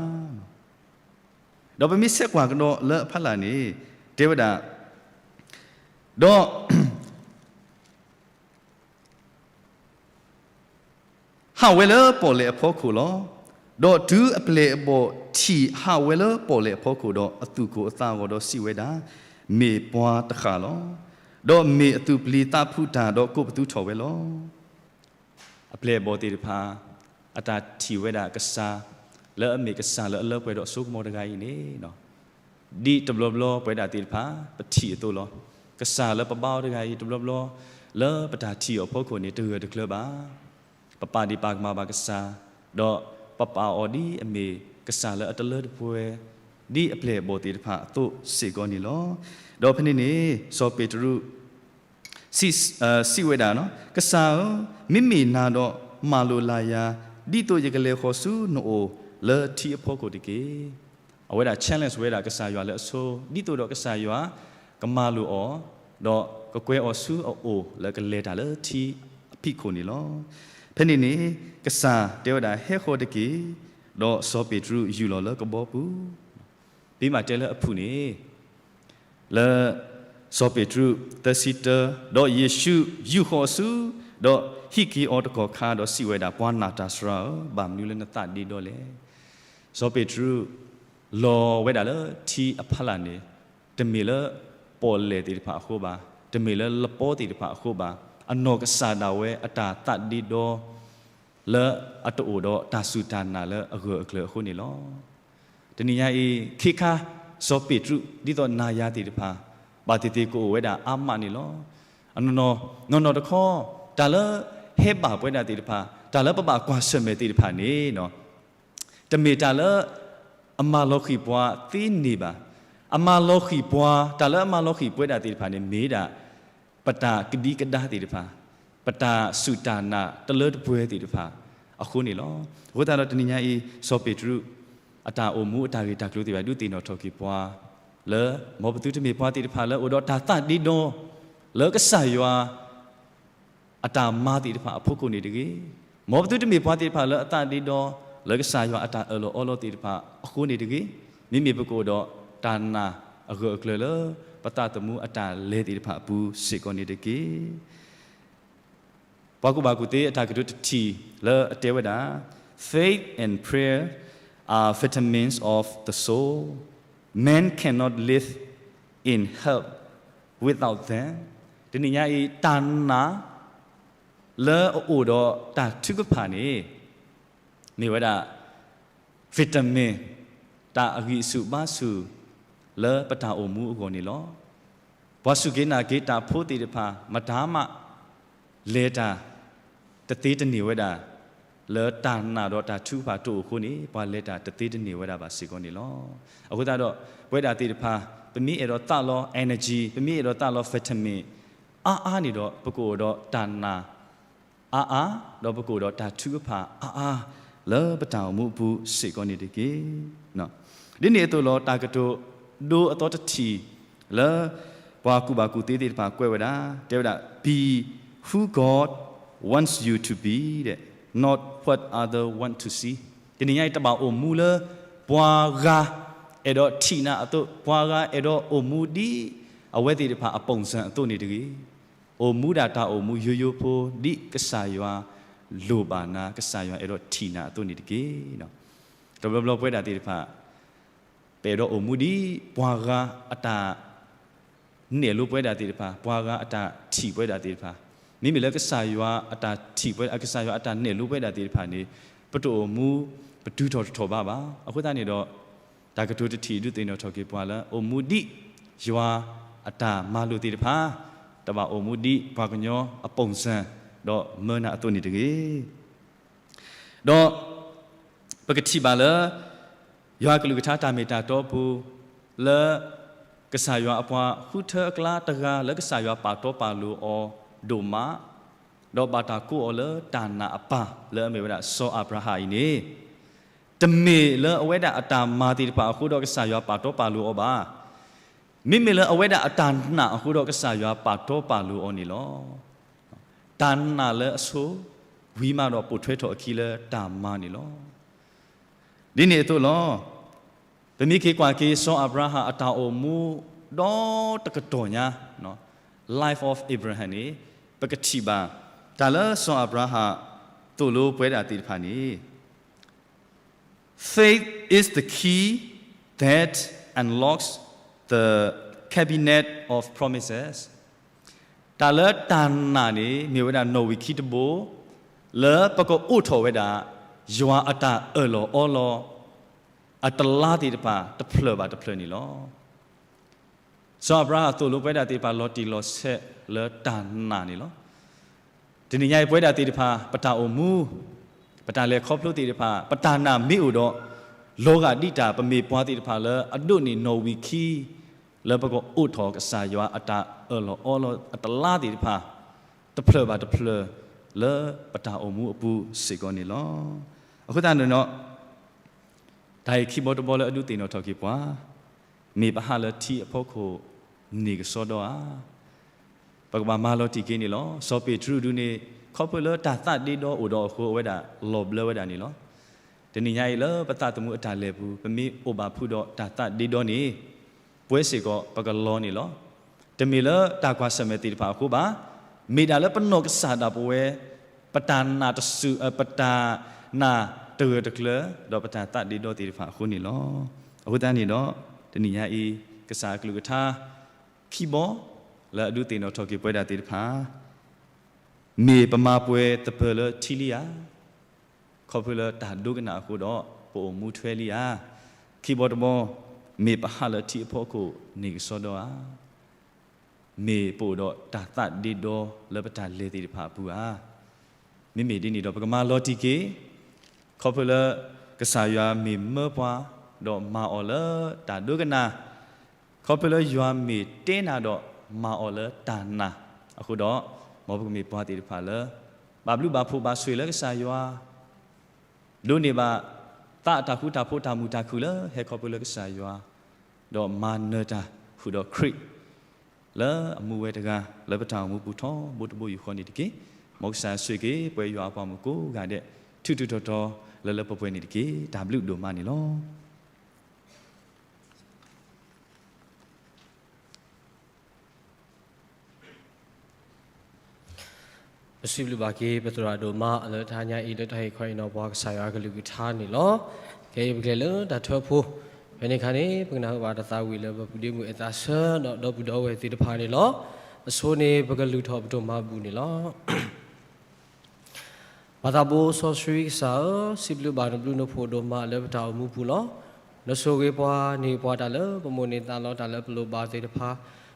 ဒီးပမ့ၢ်ဆဲးကွၢ်ကဒီးလၢအဖီလာ်န့ၣ် တဲဝဲဒၣ်, ဒီး ဟးဝဲလၢပီၣ်လဲၣ်အဖီခိၣ်လီၤ. ဒီးတုၤအပျဲၢ်အဘီၣ်ထံၣ်ဟးဝဲလၢပီၣ်လဲၣ်အဖီခိၣ်ဒီး အသူၣ်ကိၢ်အသးဂီၤဒီးစံးဝဲဒၣ်, မ့ၢ်ပှၤတဃၣ်လီၤ. ဒီးမ့ၢ်အသူၣ်ပျံၤသးဖုးတၢ်ဒီးကိးပသူထီၣ်ဝဲလီၤ. အပျဲၢ်အဘီၣ်သ့ၣ်တဖၣ် အတၢ်ထံၣ်ဝဲဒၣ်ကစၢ် လၢအမ့ၢ်ကစၢ်လၢအလၢပှဲၤဒီးအစိကမီၤတဂၤအံၤန့ၣ် ဒ်တဘျီဘျီပဝဲဒၣ်သ့ၣ်တဖၣ် ပထံၣ်အသိးလီၤ. ကစၢ်လၢပဘါအီၤတဂၤအံၤ တဘျီဘျီ လၢပတၢ်ထံၣ်အီၤအဖီခိၣ်န့ၣ် တဂၢၢ်တကျၢၤဘၣ်. ပပာ်ဒံးပာ်ကမၣ်ဘၣ်ကစၢ်, ဒီးပပာ်အီၤဒ်အမ့ၢ်ကစၢ်လၢအတလၢတပှဲၤ ဒ်အပျဲၢ်အဘီၣ်သ့ၣ်တဖၣ်အသိးစ့ၢ်ကီးန့ၣ်လီၤ. ဒီးဖဲန့ၣ်န့ၣ် စီၤပ့းတရူး စံးဝဲဒၣ်, ကစၢ်ဧၢ, မ့မ့ၢ်နၤဒီး မၤလိာ်လၢ်ယၤ, ဒ်သိးယကလဲၤဃီၤဆူနအိၣ်လၢထံအဖီခိၣ်တက့ၢ်. အဝဲဒၣ် challenge ဝဲဒၣ်ကစၢ်ယွၤလၢအဆိ, ဒ်သိးဒီးကစၢ်ယွၤကမၤလိာ်အီၤ, ဒီးကကွဲးအီၤဆူအအိၣ်လၢကလဲၤတၢ်လၢထံအဖီခိၣ်န့ၣ်လီၤ. ဖဲန့ၣ်န့ၣ် ကစၢ်တဲဝဲဒၣ် ဟဲဃီၤတက့ၢ်, ဒီးစီၤပ့းတရူးယူၢ်လီၤလၢကဘီပူၤ ဒ်မးတဲလၢအဖုၣ်န့ၣ် လၢ စီၤပ့းတရူး သၢဆံတၢ, ဒီးယ့ၣ်ၡူးယူာ်ဃီၤအီၤဆူ, ဒီးဟံးက့ၤအီၤတကီၢ်ခါ, ဒီးစံးဝဲဒၣ်, ပှၤနာ်တၢ်စှၤဧၢ, ဘၣ်မနုၤလၢနသးဒ့ဒီလဲၣ်. စီၤပ့းတရူး လီၤဝဲဒၣ်လၢထံအဖီလာ်န့ၣ်, တမ့ၢ်လၢပီၣ်လဲၣ်သ့ၣ်တဖၣ်အဃိဘၣ်, တမ့ၢ်လၢလပီသ့ၣ်တဖၣ်အဃိဘၣ်, အနီၢ်ကစၢ်ဒၣ်ဝဲအတၢ်သးဒ့ဒီ လၢအတအိၣ်ဒီးတၢ်စူၢ်တၢ်နာ်လၢအဂၢၢ်အကျၢၤအဃိန့ၣ်လီၤ. တနံၤညါအံၤ ခဲခါ စီၤပ့းတရူး ဒ်သိးနၤယၤသ့ၣ်တဖၣ် ဘၣ်သ့ၣ်သ့ၣ်ကအိၣ်ဝဲဒၣ်အါမးန့ၣ်လီၤ. အနီၢ်နီၢ် နီၢ်နီၢ်တခီ တၢ်လၢဟဲဘၣ်ပဝဲဒၣ်သ့ၣ်တဖၣ် တၢ်လၢပဘၣ်ကွၢ်ဆၢၣ်မဲာ်သ့ၣ်တဖၣ်န့ၣ် တမ့ၢ်တၢ်လၢ အမၤလီၤဃံၤပှၤသ့န့ၣ်ဘၣ်. အမၤလီၤဃံၤပှၤ တၢ်လၢအမၤလီၤဃံၤပဝဲဒၣ်သ့ၣ်တဖၣ်န့ၣ် မ့ၢ်ဒၣ် ပတၢ်ကဒံကဒါသ့ၣ်တဖၣ်, ပတၢ်စူၢ်တၢ်နာ်တလၢတပှဲၤသ့ၣ်တဖၣ်အဃိန့ၣ်လီၤ. အဃိသတးဒီးတနံၤညါအံၤ စီၤပ့းတရူး အတၢ်အိၣ်မူအတၢ်ဂ့ၢ်တၢ်ကျိၤသ့ၣ်တဖၣ် ဒုးသ့ၣ်နီၣ်ထီၣ်က့ၤပှၤ လၢ မ်ပသုတမ့ၢ်ပှၤသ့ၣ်တဖၣ်လၢအိၣ်ဒီးတၢ်သးဒ့ဒီ လၢကစၢ်ယွၤ အတၢ်မၤသ့ၣ်တဖၣ်အဖီခိၣ်န့ၣ်တဂ့ၤ, မ်ပသုတမ့ၢ်ပှၤသ့ၣ်တဖၣ်လၢအသးဒ့ဒီ လၢကစၢ်ယွၤအတၢ်အၢၣ်လီၤအီလီၤသ့ၣ်တဖၣ်အဃိန့ၣ်တဂ့ၤ, မ့မ့ၢ်ပကအိၣ်ဒီးတၢ်နာ်အဂၢၢ်အကျၢၤလၢ ပသးသမူအတၢ်လဲၤသ့ၣ်တဖၣ်အပူၤစ့ၢ်ကီးန့ၣ်တက့ၢ်. ပှၤကူၣ်ဘၣ်ကူၣ်သ့အတၢ်ကတိၤတထံၣ်လၢအတဲဝဲဒၣ်, Faith and prayer are vitamins of the soul. Man cannot live in health without them. တနံၤညါအံၤ တၢ်နာ်လၢအအိၣ်ဒီးတၢ်ထုကဖၣ်န့ၣ် မ့ၢ်ဝဲဒၣ် vitamin တၢ်အဂံၢ်ဆူၣ်ဘါဆူၣ်လၢပတၢ်အိၣ်မူအဂီၢ်န့ၣ်လီၤ. ပှၤစူၢ်က့ၤနာ်က့ၤတၢ်ဖိသ့ၣ်တဖၣ် မတၤမး လဲၤတၢ်တသ့တန့ၢ်ဝဲဒၣ် လၢတၢ်နာ်ဒီးတၢ်ထုကဖၣ်တအိၣ်အဃိန့ၣ် ပှၤလဲၤတၢ်တသ့တန့ၢ်ဝဲဒၣ်ဘၣ်စ့ၢ်ကီးန့ၣ်လီၤ. အဃိသတးဒီး ပဝဲဒၣ်သ့ၣ်တဖၣ် ပမ့ၢ်အဲၣ်ဒိးသးလီ energy, ပမ့ၢ်အဲၣ်ဒိးသးလီ vitamin အါအါန့ၣ်ဒီး ပကအိၣ်ဒီးတၢ်နာ် အါအါ, ဒီးပကအိၣ်ဒီးတၢ်ထုကဖၣ်အါအါ လၢပတၢ်အိၣ်မူအပူၤစ့ၢ်ကီးန့ၣ်တက့ၢ်. ဒ်န့ၣ်အသိးလီၤ တၢ်ကတိၤဒိအသီတထံၣ်လၢ ပှၤကူၣ်ဘၣ်ကူၣ်သ့သ့ၣ်တဖၣ်ကွဲးဝဲဒၣ် တဲဝဲဒၣ် be who God wants you to be, not what other want to see. တနံၤညါအံၤ တဘၣ်အိၣ်မူလၢ ပှၤဂၤအဲၣ်ဒိးထံၣ်နၤအသိး, ပှၤဂၤအဲၣ်ဒိးအိၣ်မူဒ် အဝဲသ့ၣ်တဖၣ်အပူၤစၢၤအသိးန့ၣ်တဂ့ၤ. အိၣ်မူဒၣ်တၢ်အိၣ်မူယိယိဖိ ဒ်ကစၢ်ယွၤလိၣ်ဘၣ်နၤ, ကစၢ်ယွၤအဲၣ်ဒိးထံၣ်နၤအသိးန့ၣ်တက့ၢ်. တဘျီဘျီပဝဲဒၣ်သ့ၣ်တဖၣ် ပအဲၣ်ဒိးအိၣ်မူဒ်ပှၤဂၤအတၢ်နဲၣ်လိပဝဲဒၣ်သ့ၣ်တဖၣ်, ပှၤဂၤအတၢ်ထံၣ်ပဝဲဒၣ်သ့ၣ်တဖၣ်, မ့မ့ၢ်လၢကစၢ်ယွၤအတၢ်ထံၣ်ပဝဲ, ကစၢ်ယွၤအတၢ်နဲၣ်လိပဝဲဒၣ်သ့ၣ်တဖၣ်န့ၣ် ပတအိၣ်မူပတုၤထီၣ်တထီၣ်ဘးဘၣ်. အဃိသတးန့ၣ်ဒီး တၢ်ကတိၤတထံၣ်ဒုးသ့ၣ်နီၣ်ထီၣ်က့ၤပှၤလၢ အိၣ်မူဒ်ယွၤအတၢ်မၤလိာ်သ့ၣ်တဖၣ်, တဘၣ်အိၣ်မူဒ်ပှၤကညီအပူၤစၢၤ, ဒီးမၢနၤအသိးန့ၣ်တဂ့ၤ. ဒီးပကထံၣ်ဘၣ်လၢ ယွၤအကလုၢ်ကထါတၢ်မ့ၢ်တၢ်တီအပူၤ, လၢကစၢ်ယွၤအပှၤဃုထၢအကျါတဂၤ လၢကစၢ်ယွၤပာ်တီပာ်လိၤအီၤဒိၣ်မး, ဒီးဘၣ်တၢ်ကိးအီၤလၢတၢ်နာ်အပၢ်လၢအမ့ၢ်ဝဲဒၣ်စီၤအၤဘြၤဟၣ်အံၤန့ၣ်, တမ့ၢ်လၢအဝဲဒၣ်အတၢ်မၤသ့ၣ်တဖၣ်အဃိဒီးကစၢ်ယွၤပာ်တီပာ်လိၤအီၤဘၣ်. မ့မ့ၢ်လၢအဝဲဒၣ်အတၢ်နာ်အဃိဒီးကစၢ်ယွၤပာ်တီပာ်လိၤအီၤန့ၣ်လီၤ. တၢ်နာ်လၢအဆိ, ဝံၤမးဒီးပိာ်ထွဲထီၣ်အခံလၢတၢ်မၤန့ၣ်လီၤ. ဒ်န့ၣ်အသိးလီၤ. ပမ့ၢ်က့ၤကွၢ်က့ၤစီၤအၤဘြၤဟၣ်အတၢ်အိၣ်မူ ဒီတကတီၢ်ညါ, Life of Abraham န့ၣ် ပကထံၣ်ဘၣ် တၢ်လၢစီၤအၤဘြၤဟၣ်သိၣ်လိပဝဲဒၣ်သ့ၣ်တဖၣ်န့ၣ် Faith is the key that unlocks the cabinet of promises. တၢ်လၢတၢ်နာ်န့ၣ် မ့ၢ်ဝဲဒၣ်နီၣ်ဝံာ်ခံတဘိ လၢပကအိးထီၣ်ဝဲဒၣ် ယွၤအတၢ်အၢၣ်လီၤအီလီၤ အတလါသ့ၣ်တဖၣ် တဖျၢၣ်ဘၣ်တဖျၢၣ်န့ၣ်လီၤ. စီၤအၤဘြၤဟၣ်သိၣ်လိပဝဲဒၣ်သ့ၣ်တဖၣ် လီၤတံၢ်လီၤဆဲးလၢတၢ်နာ်န့ၣ်လီၤ. တနံၤညါအံၤ ပဝဲဒၣ်သ့ၣ်တဖၣ် ပတၢ်အိၣ်မူ, ပတၢ်လဲၤခီဖျိသ့ၣ်တဖၣ် ပတၢ်နာ်မ့ၢ်အိၣ်ဒီး လီၤဂာ်ဒ်တၢ် ပမ့ၢ်ပှၤသ့ၣ်တဖၣ်လၢအဒိးန့ၢ်နီၣ်ဝံာ်ခံ လၢပကအိးထီၣ်ကစၢ်ယွၤအတၢ်အၢၣ်လီၤအီလီၤအတလါသ့ၣ်တဖၣ် တဖျၢၣ်ဘၣ်တဖျၢၣ်လၢပတၢ်အိၣ်မူအပူၤစ့ၢ်ကီးန့ၣ်လီၤ. အဃိသတးန့ၣ်ဒီး တၢ်အံၤခံဘီတဘီလၢအဒုးသ့ၣ်နီၣ်ထီၣ်က့ၤပှၤ, မ့ၢ်ပဟးလၢထံအဖီခိၣ်န့ၣ်ကစီဒီဧါ. ပကဘၣ်မၤလီၤတံၢ်က့ၤန့ၣ်လီၤ. စီၤပ့းတရူးဒုးန့ၣ် ခီဖျိလၢတၢ်သးဒ့ဒီအိၣ်ဒီးအဃိ အဝဲဒၣ်လီၤဘျၢဝဲဒၣ်န့ၣ်လီၤ. တနံၤညါအံၤလၢပသးသမူအတၢ်လဲၤပူၤ ပမ့ၢ်အိၣ်ဘၣ်ဖုးဒီးတၢ်သးဒ့ဒီန့ၣ် ပဝဲစ့ၢ်ကီးပကလီၤန့ၣ်လီၤ. တမ့ၢ်လၢတၢ်ကွၢ်ဆၢၣ်မဲာ်သ့ၣ်တဖၣ်အဃိဘၣ်, မ့ၢ်ဒၣ်လၢပနီၢ်ကစၢ်ဒၣ်ပဝဲ ပတၢ်နာ်တစူၣ်, ပတၢ်နာ်တဂၢၢ်တကျၢၤ ဒီးပတၢ်သးဒ့ဒီသ့ၣ်တဖၣ်အဃိန့ၣ်လီၤ. အဃိသတးန့ၣ်ဒီး တနံၤညါအံၤ ကစၢ်အကလုၢ်ကထါ ခံဘီ လၢအဒုးသ့ၣ်နီၣ်ထီၣ်က့ၤပဝဲဒၣ်သ့ၣ်တဖၣ် မ့ၢ်ပမၤပှဲၤသပၢၤလၢထံလံဧါ. ခီဖျိလၢတၢ်ဒိကနၣ်အဃိဒီး ပအိၣ်မူထွဲလံဧါ. ခံဘီတဘီ မ့ၢ်ပဟးလၢထံအဖီခိၣ်န့ၣ်ကစီဒီဧါ. မ့ၢ်ပအိၣ်ဒီးတၢ်သးဒ့ဒီလၢပတၢ်လဲၤသ့ၣ်တဖၣ်အပူၤဧါ. မ့မ့ၢ်ဒ်န့ၣ်ဒီး ပကမၤလီၤတံၢ်က့ၤ, ခီဖျိလၢကစၢ်ယွၤမ့ၢ်မၢပှၤ, ဒီးမၤအီၤလၢတၢ်ဒိကနၣ်, ခီဖျိလၢယွၤမ့ၢ်တဲနၤဒီးမၤအီၤလၢတၢ်နာ်အဃိဒီး, မ်ပကမ့ၢ်ပှၤသ့ၣ်တဖၣ်လၢ ဘၣ်ဘျုးဘၣ်ဖှိၣ်ဘၣ်ဆိၣ်ဂ့ၤလၢကစၢ်ယွၤ ဒိးန့ၢ်ဘၣ်သးအတၢ်ဃူတၢ်ဖိးတၢ်မုာ်တၢ်ခုၣ်လၢဟဲခီဖျိလၢကစၢ်ယွၤ, ဒီးမၤနၢၤတၢ်ဃုာ်ဒီးခရံာ် လၢအမူဝဲတဂၤ လၢပတၢ်အိၣ်မူပူၤထီဘိတဘိယူၢ်ဃီန့ၣ်တက့ၢ်. မ်ကစၢ်ဆိၣ်ဂ့ၤက့ၤပဝဲယွၤအပှၤမုၣ်ကိးဂၤဒဲး ထူးထူးတီၤတီၤလၢလၢပှဲၤပှဲၤန့ၣ်တက့ၢ်. တၢ်ဘျုးဒိၣ်မးန့ၣ်လီၤ. ပစံးဘျုးဘၣ်က့ၤ ပသရၣ်ဒိၣ်မး လၢတဟါညါအံၤ လၢတၢ်ဟ့ၣ်ခီဟ့ၣ်နီၤပှၤကစၢ်ယွၤအကလုၢ်ကထါန့ၣ်လီၤ. ခဲအံၤပကလဲၤလၢတၢ်ထၢဖှိၣ်, ဖဲန့ၣ်အခါန့ၣ် ပကနၢ်ဟူဘၣ်တၢ်သးဝံၣ်လၢပပုၢ်ဒ့မုၣ်အဲၣ်သးဆၢ ဒီးဒီပုၢ်ဒီဝဲၢ်သ့ၣ်တဖၣ်န့ၣ်လီၤ. အဆိန့ၣ် ပကလုၢ်ထီၣ်ပတိၢ်မၤဘူၣ်န့ၣ်လီၤ. ပၢ်သးဘိစီဆှံကစၢ်ဧၢ, စံးဘျုးဘၣ်နဘျုးနဖှိၣ်ဒိၣ်မးလၢပတၢ်အိၣ်မူပူၤလီၤ. နဆိၣ်ဂ့ၤပှၤန့ၢ်ပှၤတၢ်လၢပမိၣ်န့ၢ်သးလီတၢ်လၢပလိၣ်ဘၣ်သ့ၣ်တဖၣ်,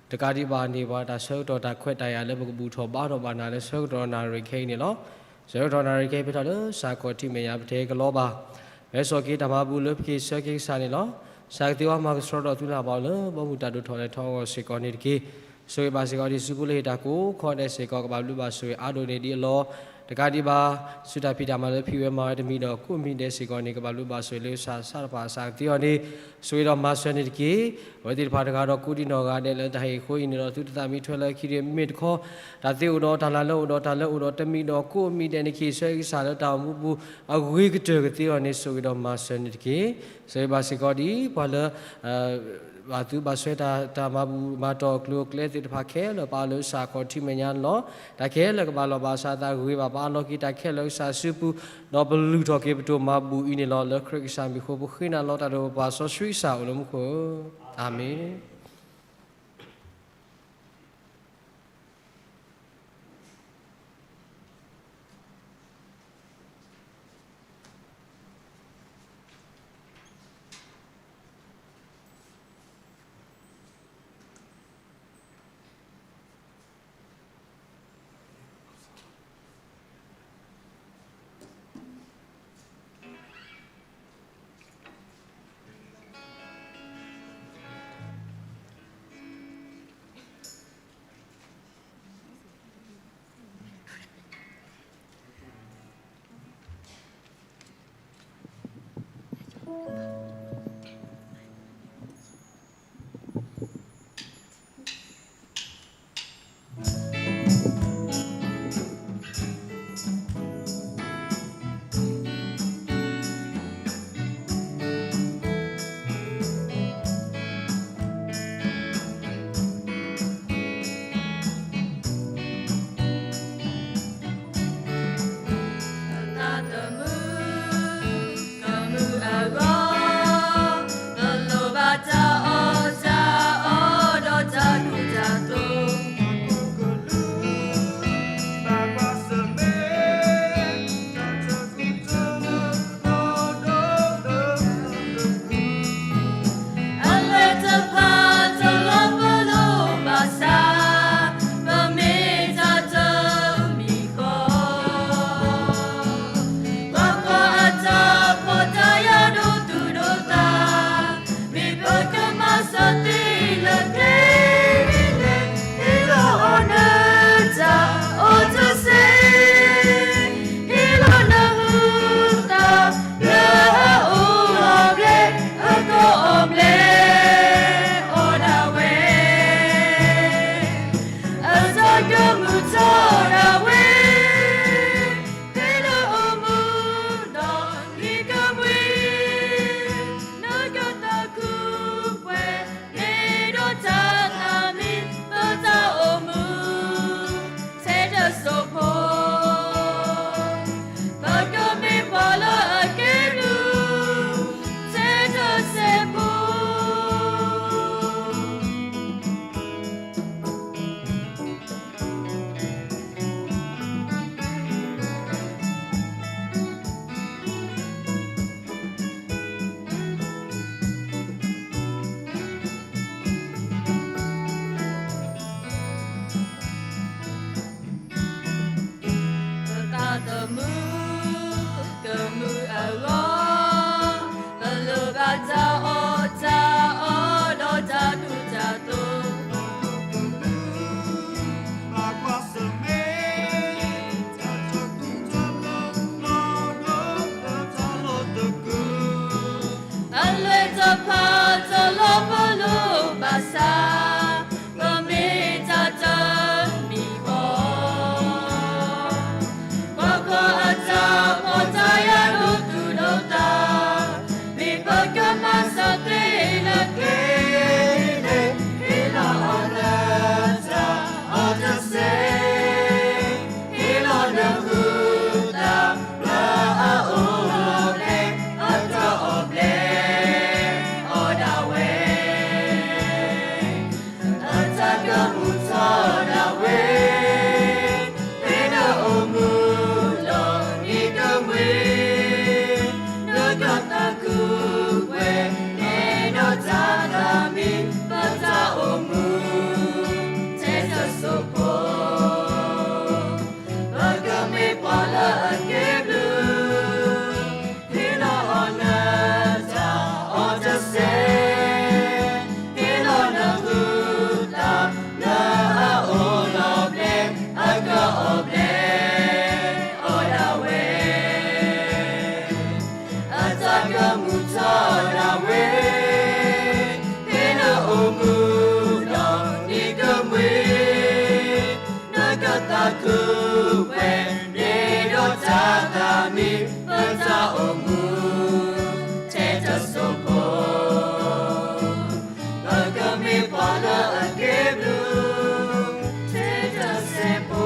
တကးဒံးဘၣ်န့ၢ်ပှၤတၢ်ဆၢကတီၢ်တၢ်ခွဲးတၢ်ယာ်လၢပကဘူၣ်ထီၣ်ဘါထီၣ်ဘၣ်နၤလၢဆၢကတီၢ်နၣ်ရံၣ်ခဲအံၤန့ၣ်လီၤ. ဆၢကတီၢ်နၣ်ရံၣ်ခဲအံၤ ဖဲထီၣ်လၢစၢ်ခီၣ်ထံးမဲာ်ညါ ပတဲကလီၤဘၣ် မ့ၢ်စိာ်က့ၤတၢ်မၤဘူၣ်လၢပက့ၤဆၢက့ၤကစၢ်န့ၣ်လီၤ. ကစၢ်ကသ့ဝဲမၤကဆှီထီၣ်သုလၢ်ဘၣ်လၢ ဘီမုၢ်တၢ်ဒိၣ်ထီၣ်လဲၤထီၣ်အဂီၢ်စ့ၢ်ကီးန့ၣ်တက့ၢ်. ဆိၣ်ဂ့ၤဘၣ်စ့ၢ်ကီးဒံးဆူပူလၢဟ့ၣ်တၢ်ကိးခီဒဲးစ့ၢ်ကီး ကဘၣ်ဘျုးဘၣ်ဆိၣ်ဂ့ၤအါဒိၣ်န့ၢ်ဒံးအလီၢ်, တကးဒံးဘၣ် ဆူတၢ်ဖံးတၢ်မၤလၢဖံးဝဲမၤဝဲတမံၤဒီး ကိးမံၤဒဲးစ့ၢ်ကီးန့ၣ် ကဘၣ်ဘျုးဘၣ်ဆိၣ်ဂ့ၤလၢကစၢ်ဆါတဖၣ် ကစၢ်ကသ့အီၤန့ၣ် ဆိၣ်ဂ့ၤဒီးမၤစၢၤန့ၣ်တက့ၢ်. အဝဲသ့ၣ်တဖၣ်တဂၤဒီးကိးဒံနီၢ်ဂၤဒဲးလၢတၢ်ဟ့ၣ်အဃိအံၤန့ၣ်ဒီး သုတသးမံထွဲလၢခံဒံးမ့မ့ၢ်တခီ တၢ်သ့အိၣ်ဒီးတၢ်လၢ်လၢအိၣ်ဒီးတၢ်လၢအိၣ်ဒီးတမံၤဒီး ကိးမံၤဒဲးန့ၣ် က့ၤဆၢက့ၤကစၢ်လၢတၢ်အိၣ်မူပူၤ အဂ့ၤကတၢၢ်ကသ့အီၤန့ၣ် ဆိၣ်ဂ့ၤဒီးမၤစၢၤန့ၣ်တက့ၢ်. ဆိၣ်ဂ့ၤဘၣ်စ့ၢ်ကီးဒံးပှၤလၢ ဘၣ်သူဘၣ်ဆွဲတၢ် တၢ်မၤဘူၣ်မၤတီၢ်အကျိၤအကျဲသ့ၣ်တဖၣ်ခဲလၢာ် ပာ်အီၤလၢကစၢ်ခီၣ်ထံးမဲာ်ညါန့ၣ်လီၤ. တၢ်ခဲလၢာ်ကဘၣ်လီၤဘၣ်စးအသး ဂ့ၤဘၣ်ပာ်အါလီၤက့ၤတၢ်ခဲလၢာ်လၢကစၢ်စုပူၤ, ဒီးပလုၢ်ထီၣ်က့ၤပတိၢ်မၤဘူၣ်အံၤန့ၣ်လီၤ. လၢခရံာ်ကစၢ်မံၤအဃိ ပဃ့နၤလီၤတၢ်ဒိၣ်ပပှၢ်စီဆှံကစၢ်အိၣ်လၢမူခိၣ်ဧၢ, အၤမ့ၣ်. ကဝဲန့ၣ်ဒီးတၢ်သးမံ ပတၢ်အိၣ်မူ ထဲတစိၢ်ဖိ ပကမ့ၢ်ပှၤလၢအက့ၤဘျုး ထဲတစဲးဖိ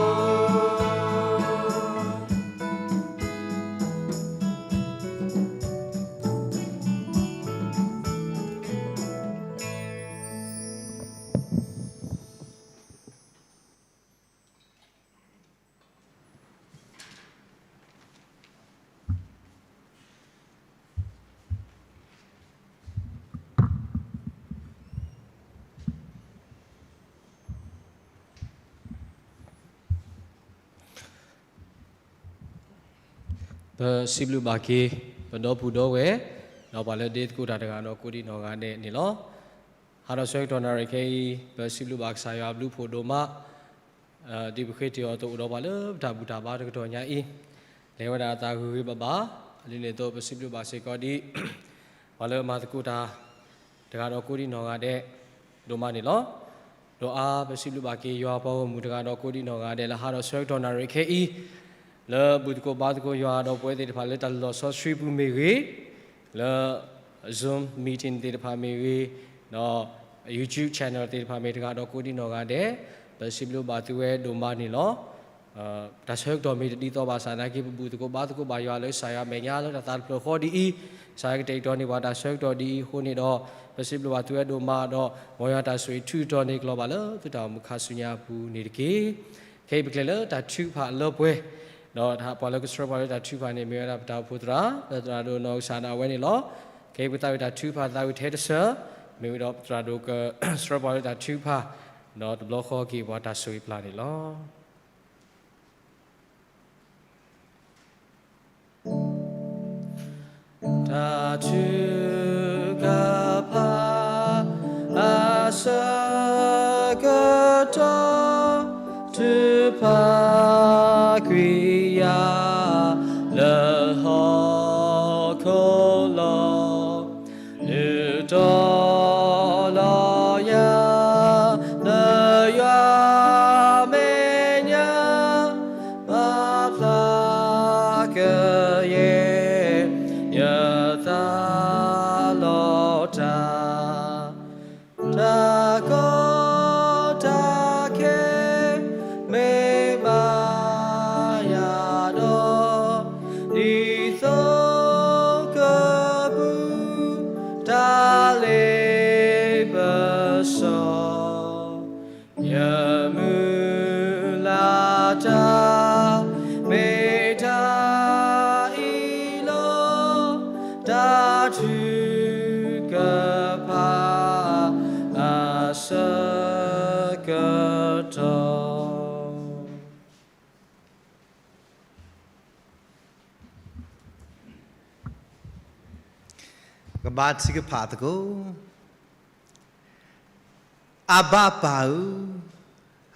ပစံးဘျုးဘၣ်က့ၤ ပဒီပုၢ်ဒီဝဲၢ် ဒီးပှၤလၢဒ့သကိးတၢ်တဂၤဒီးကိးဒံးနီၢ်ဂၤဒဲးန့ၣ်လီၤ. ဟါဒီးဆၢကတီၢ်နၣ်ရံၣ်ခဲအံၤ ပစံးဘျုးဘၣ်ကစၢ်ယွၤအဘျုးဖှိၣ်ဒိၣ်မး ဒ်ပဃ့တ့ၢ်အီၤအသိး အိၣ်ဒီးပှၤလၢပတၢ်ဘူၣ်တၢ်ဘါတကတီၢ်ညါအံၤ လဲၤဝဲဒၣ်အသးဂ့ၤဂ့ၤဘၣ်ဘၣ် ဒ်န့ၣ်အသိး ပစံးဘျုးဘၣ်စ့ၢ်ကီးဒ် ပှၤလၢမၤသကိးတၢ် တဂၤဒီးကိးဒံးနီၢ်ဂၤဒဲး ဒိၣ်မးန့ၣ်လီၤ. ဒီးအါ ပစံးဘျုးဘၣ်က့ၤယွၤပှၤဂီၢ်မုၢ်တဂၤဒီးကိးဒံးနီၢ်ဂၤဒဲး လၢဟါဒီးဆၢကတီၢ်နၣ်ရံၣ်ခဲအံၤ လၢဘူၣ်သကိးဘါသကိးယွၤဒီးပဝဲသ့ၣ်တဖၣ်လၢတၢ်လီၢ်စီဆှံပူၤမ့ၢ်ဂ့ၤ, လၢ Zoom meeting သ့ၣ်တဖၣ်မ့ၢ်ဂ့ၤ, ဒီး YouTube channel သ့ၣ်တဖၣ်မ့ၢ်တဂၤဒီးကိးဒံးနီၢ်ဂၤဒဲး, ပစံးဘျုးဘၣ်သုဝဲဒိၣ်မးန့ၣ်လီၤ. တၢ်ဆၢကတီၢ်မ့ၢ်တဒ်သိးဘၣ်ဆၣ်သနာ်က့ ပဘူၣ်သကိးဘါသကိးဘၣ်ယွၤလၢကစၢ်ယွၤမဲာ်ညါလၢတၢ်သးတဖျၢၣ်ဃီဒ်အံၤ, ကစၢ်ယွၤကတဲာ်ကတီၤန့ၢ်ပှၤတၢ်ဆၢကတီၢ်ဒ်အံၤအဃိန့ၣ်ဒီး ပစံးဘျုးဘၣ်သုဝဲဒိၣ်မးဒီး မ်ယွၤတၢ်ဆိၣ်ဂ့ၤထုးထီၣ်န့ၢ်ကလီၤဘၣ်လၢသုတၢ်အိၣ်မူခါဆူညါအပူၤန့ၣ်တက့ၢ်. ခဲအံၤပကလဲၤလၢတၢ်ထုကဖၣ်အလၢပှဲၤ, ဒီးပှၤလၢကဆှၢပှၤလၢတၢ်ထုကဖၣ်န့ၣ် မ့ၢ်ဝဲဒၣ်ပတၢ်အိၣ်ဖှိၣ်သရၣ် လၢသရၣ်ဒိၣ်နီၢ်ကစၢ်ဒၣ်ဝဲန့ၣ်လီၤ. ခဲအံၤပသးဝံၣ်တၢ်ထုကဖၣ်သးဝံၣ်ထဲတဆၢ, မ့ၢ်ဝံၤဒီးပသရၣ်ဒိၣ်ကဆှၢပှၤလၢတၢ်ထုကဖၣ်, ဒီးတဘျီဃီက့ၤပှၤတၢ်ဆိၣ်ဂ့ၤပျၢ်န့ၣ်လီၤ. တၢ်ထုကဖၣ် အဆၢကတီၢ် ထုကဖၣ်ကွံာ်ယၤ လၢဟီၣ်ခိၣ်လီၤ. နုာ်တီၤလီၤယၤ လၢယွၤမဲာ်ညါ ဘၣ်ဖျါကယဲၢ် ယသးလီၤတၢ် တၢ်ကီတၢ်ခဲ မ့ၢ်ဘၣ်ယၤဒီး ဒ်သိးကပူၤ တၢ်လ့ပစီ ယမုၢ်လၢ်တၢ် မ့ၢ်တၢ်အံၤလီၤ. တၢ်ထုကဖၣ် အဆၢကတီၢ် ကဘါထုကဖၣ်သကိး. အဘၣ်ပၢ်ဧ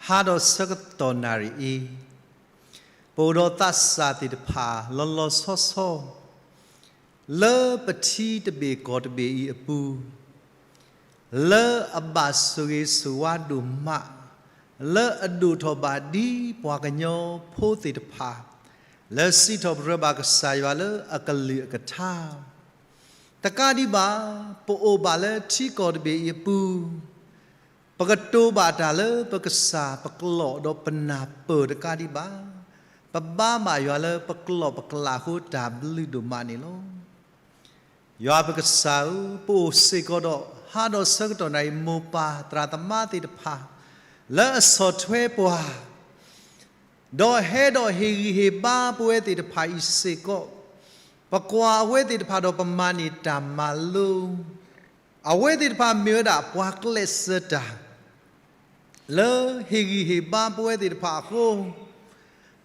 ၢ, ဟါဒီးဆၢကတီၢ်နၣ်ရံၣ်အံၤ, ပအိၣ်ဒီးသးစၢ်သ့ၣ်တဖၣ် လီၤလီၤဆီဆီ လၢပထံတဘ့ၣ်ကီၢ်တဘ့ၣ်အံၤအပူၤ, လၢအဘၣ်ဆိၣ်ဂ့ၤဆိၣ်ဝါဒိၣ်မး, လၢအဒိၣ်ထီၣ်ဘၣ်ဒ်ပှၤကညီဖိသ့ၣ်တဖၣ်, လၢစံးထီၣ်ပတြၢၤဘၣ်ကစၢ်ယွၤလၢအကလုၢ်အကထါ တကးဒံးဘၣ်, ပအိၣ်ဘၣ်လၢထံကီၢ်တဘ့ၣ်အံၤအပူၤ, ပကတိၤဘၣ်တၢ်လၢပကစၢ်ပကျိာ်ဒီးပနၢ်ပၢၢ်တကးဒံးဘၣ်, ပဘါဘၣ်ယွၤလၢပကျိာ်ပကျၢ်အဃိတၢ်ဘျုးဒိၣ်မးန့ၣ်လီၤ. ယွၤပကစၢ်ဧၢ, ပအိၣ်စ့ၢ်ကီးဒီး ဟါဒီးဆၢကတီၢ်နၣ်ရံၣ် မိၢ်ပၢ်သရၣ်သမါသ့ၣ်တဖၣ် လၢအဆီၣ်ထွဲပှၤ ဒီးဟဲဒီးဟ့ၣ်ဂံၢ်ဟ့ၣ်ဘါပဝဲသ့ၣ်တဖၣ်အံၤစ့ၢ်ကီး, ပကွၢ်အဝဲသ့ၣ်တဖၣ်ဒီးပမၤန့ၢ်တၢ်မၤလိ, အဝဲသ့ၣ်တဖၣ်မ့ၢ်ဝဲဒၣ်ပှၤကျဲးစၢးတၢ် လၢဟ့ၣ်ဂံၢ်ဟ့ၣ်ဘါပဝဲသ့ၣ်တဖၣ်အဃိ,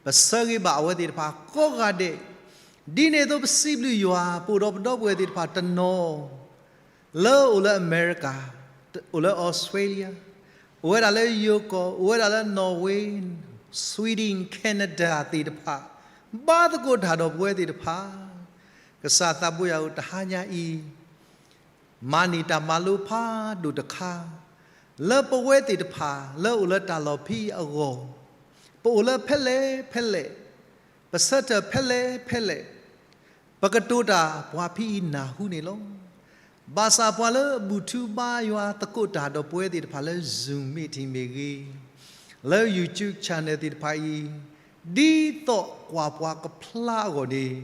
ပဆၢဂ့ၤဘၣ်အဝဲသ့ၣ်တဖၣ်ကိးဂၤဒဲး, ဒ်န့ၣ်အသိးပစံးဘျုးယွၤ ပအိၣ်ဒီးပဒီပုၢ်ဝဲၢ်သ့ၣ်တဖၣ်တနီၤ လၢအိၣ်လၢအမဲရကၤ, အိၣ်လၢအီစထြ့လယါ, အိၣ်ဝဲဒၣ်လၢယိၤကီၢ်, အိၣ်ဝဲဒၣ်လၢ Norway, Sweden, Canada သ့ၣ်တဖၣ်, ဘါသကိးတၢ်ဒီးပဝဲသ့ၣ်တဖၣ်, ကစၢ်သးဘိယွၤဧၢ တဟါညါအံၤ မၤန့ၢ်တၢ်မၤလိဖးဒိၣ်တခါ လၢပဝဲသ့ၣ်တဖၣ်လၢအိၣ်လၢတၢ်လီၢ်ဖဲအံၤအဂီၢ်, ပ ပအိၣ်လၢဖဲလဲၣ်ဖဲလဲၣ်, ပဆၢထၢၣ်ဖဲလဲၣ်ဖဲလဲၣ်, ပကတိၤတၢ်ပှၤဖဲအံၤနၢ်ဟူန့ၣ်လီၤ. ဘၣ်ဆၣ်ပှၤလၢအဘူၣ်ထီၣ်ဘါယွၤသကိးတၢ်ဒီးပဝဲသ့ၣ်တဖၣ်လၢ Zoom meeting မ့ၢ်ဂ့ၤ, လၢ YouTube channel သ့ၣ်တဖၣ်အံၤ, ဒ်သိးကွၢ်ပှၤကဖျါအဂီၢ်န့ၣ်,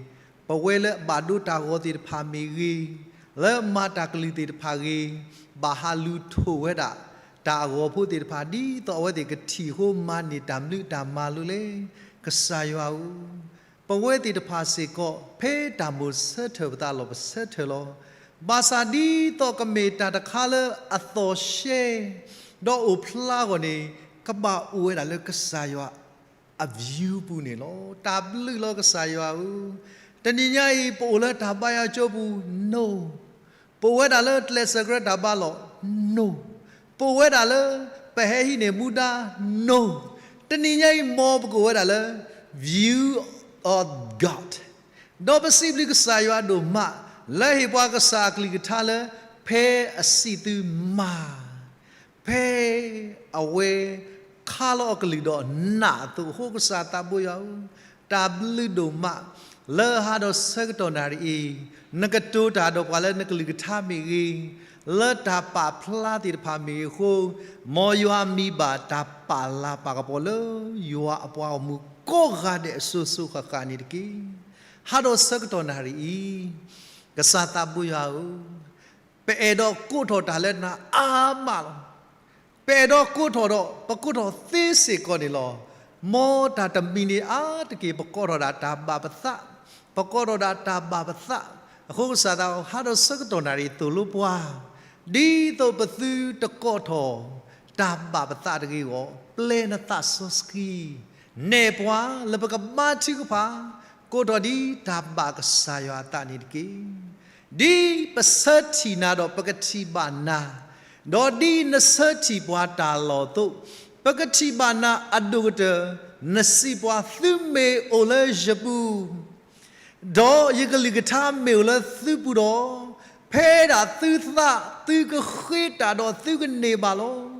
ပဝဲလၢအဘၣ်ဒိတၢ်ဂီၤသ့ၣ်တဖၣ်မ့ၢ်ဂ့ၤ, လၢမၤတၢ်ကလုၢ်သ့ၣ်တဖၣ်ဂ့ၤ, ဘၣ်ဟးလူၤထိၣ်ဝဲဒၣ် တၢ်အဂီၤဖိသ့ၣ်တဖၣ် ဒ်သိးအဝဲသ့ၣ်ကထံၣ်အဃိမၤန့ၢ်တၢ်ဘျုးတၢ်မၤလိာ်လဲၣ်. ကစၢ်ယွၤဧၢ, ပဝဲသ့ၣ်တဖၣ်စ့ၢ်ကီး ဖဲတၢ်မိၣ်ဆၢထၢၣ်ပသးလီၤ ပဆၢထၢၣ်လီၤ. ဘၣ်ဆၣ်ဒ်သိးကမ့ၢ်တၢ်တခါလၢအသီၣ်ရှဲ ဒီးအိၣ်ဖျါအဂီၢ်န့ၣ်, ကဘၣ်အိၣ်ဝဲဒၣ်လၢကစၢ်ယွၤ အ view ပူၤန့ၣ်လီၤ. တၢ်ဘျုးလီၤကစၢ်ယွၤဧၢ, တနံၤညါအံၤ ပအိၣ်လၢတၢ်ဘါယွၤကၠိပူၤ, no. ပအိၣ်ဝဲဒၣ်လၢကျဲးစၢးကြၢးတၢ်ဘါလီၢ်, no. ပအိၣ်ဝဲဒၣ်လၢ ပဟဲဟံးန့ၢ်မူဒါ, no. တနံၤညါအံၤ မ်ပကအိၣ်ဝဲဒၣ်လၢ view of God, ဒီးပစံးဘျုးကစၢ်ယွၤဒိၣ်မး လၢဟ့ၣ်ပှၤကစၢ်အကလုၢ်ကထါလၢ ဖဲအစံးသုမၤ ဖဲအဝဲခါလီၤအကလုၢ်ဒီးနာ်အသိးအဃိ ကစၢ်သးဘိယွၤဧၢ, တၢ်ဘျုးဒိၣ်မး လၢဟးဒီးဆၢကတီၢ်နၣ်ရံၣ်အံၤ, နကတိၤတၢ်ဒီးပှၤလၢနကလုၢ်ကထါမ့ၢ်ဂ့ၤ, လၢတၢ်ပာ်ဖျါသ့ၣ်တဖၣ်မ့ၢ်ဂ့ၤအဃိ, မ်ယွၤမံၤဘၣ်တၢ်ပာ်လၤပာ်ကပီၤလၢယွၤအပှၤဂီၢ်မုၢ်ကိးဂၤဒဲးအစိၤစိၤဃၣ်ဃၣ်န့ၣ်တက့ၢ်. ဟးဒီးဆၢကတီၢ်နၣ်ရံၣ်အံၤ, ကစၢ်သးဘိယွၤဧၢ, ပအဲၣ်ဒိးကိးထီၣ်တၢ်လၢနၤအါမးလီၤ. ပအဲၣ်ဒိးကိးထီၣ်ဒီး ပကိးထီၣ်သ့စ့ၢ်ကီးန့ၣ်လီၤ. မ်တၢ်တမံၤန့ၣ်အါတက့ၢ် ပကိးထီၣ်ဒၣ်တၢ်ဘၣ်ပသး, ပကိးထီၣ်ဒၣ်တၢ်ဘၣ်ပသး, အဃိကစၢ်သးဟးဒီးဆၢကတီၢ်နၣ်ရံၣ်သိၣ်လိပှၤ, ဒ်သိးပသုတကိးထီၣ် တၢ်ဘၣ်ပသးတဂ့ၤအဂီၢ်, ပျဲနသးစီဆှံ နဲၣ်ပှၤလၢပကဘါထုကဖၣ်, ကိးထီၣ်ဒ်တၢ်ဘၣ်ကစၢ်ယွၤအသးန့ၣ်တက့ၢ်. ဒ်ပဆၢထံၣ်နၤဒီးပကထံၣ်ဘၣ်နၤ, ဒီးဒ်နဆၢထံၣ်ပှၤတၢ်လီၢ်အသိး, ပကထံၣ်ဘၣ်နၤအဒိၣ်ကတၢၢ်, နစံးပှၤသုမ့ၢ်အိၣ်လၢယပူၤ ဒီးယကလုၢ်ကထါမ့ၢ်အိၣ်လၢသုပူၤဒီး, ဖဲဒၣ်သုသးသုကဃ့တၢ်ဒီးသုကန့ၢ်ဘၣ်လီၤ.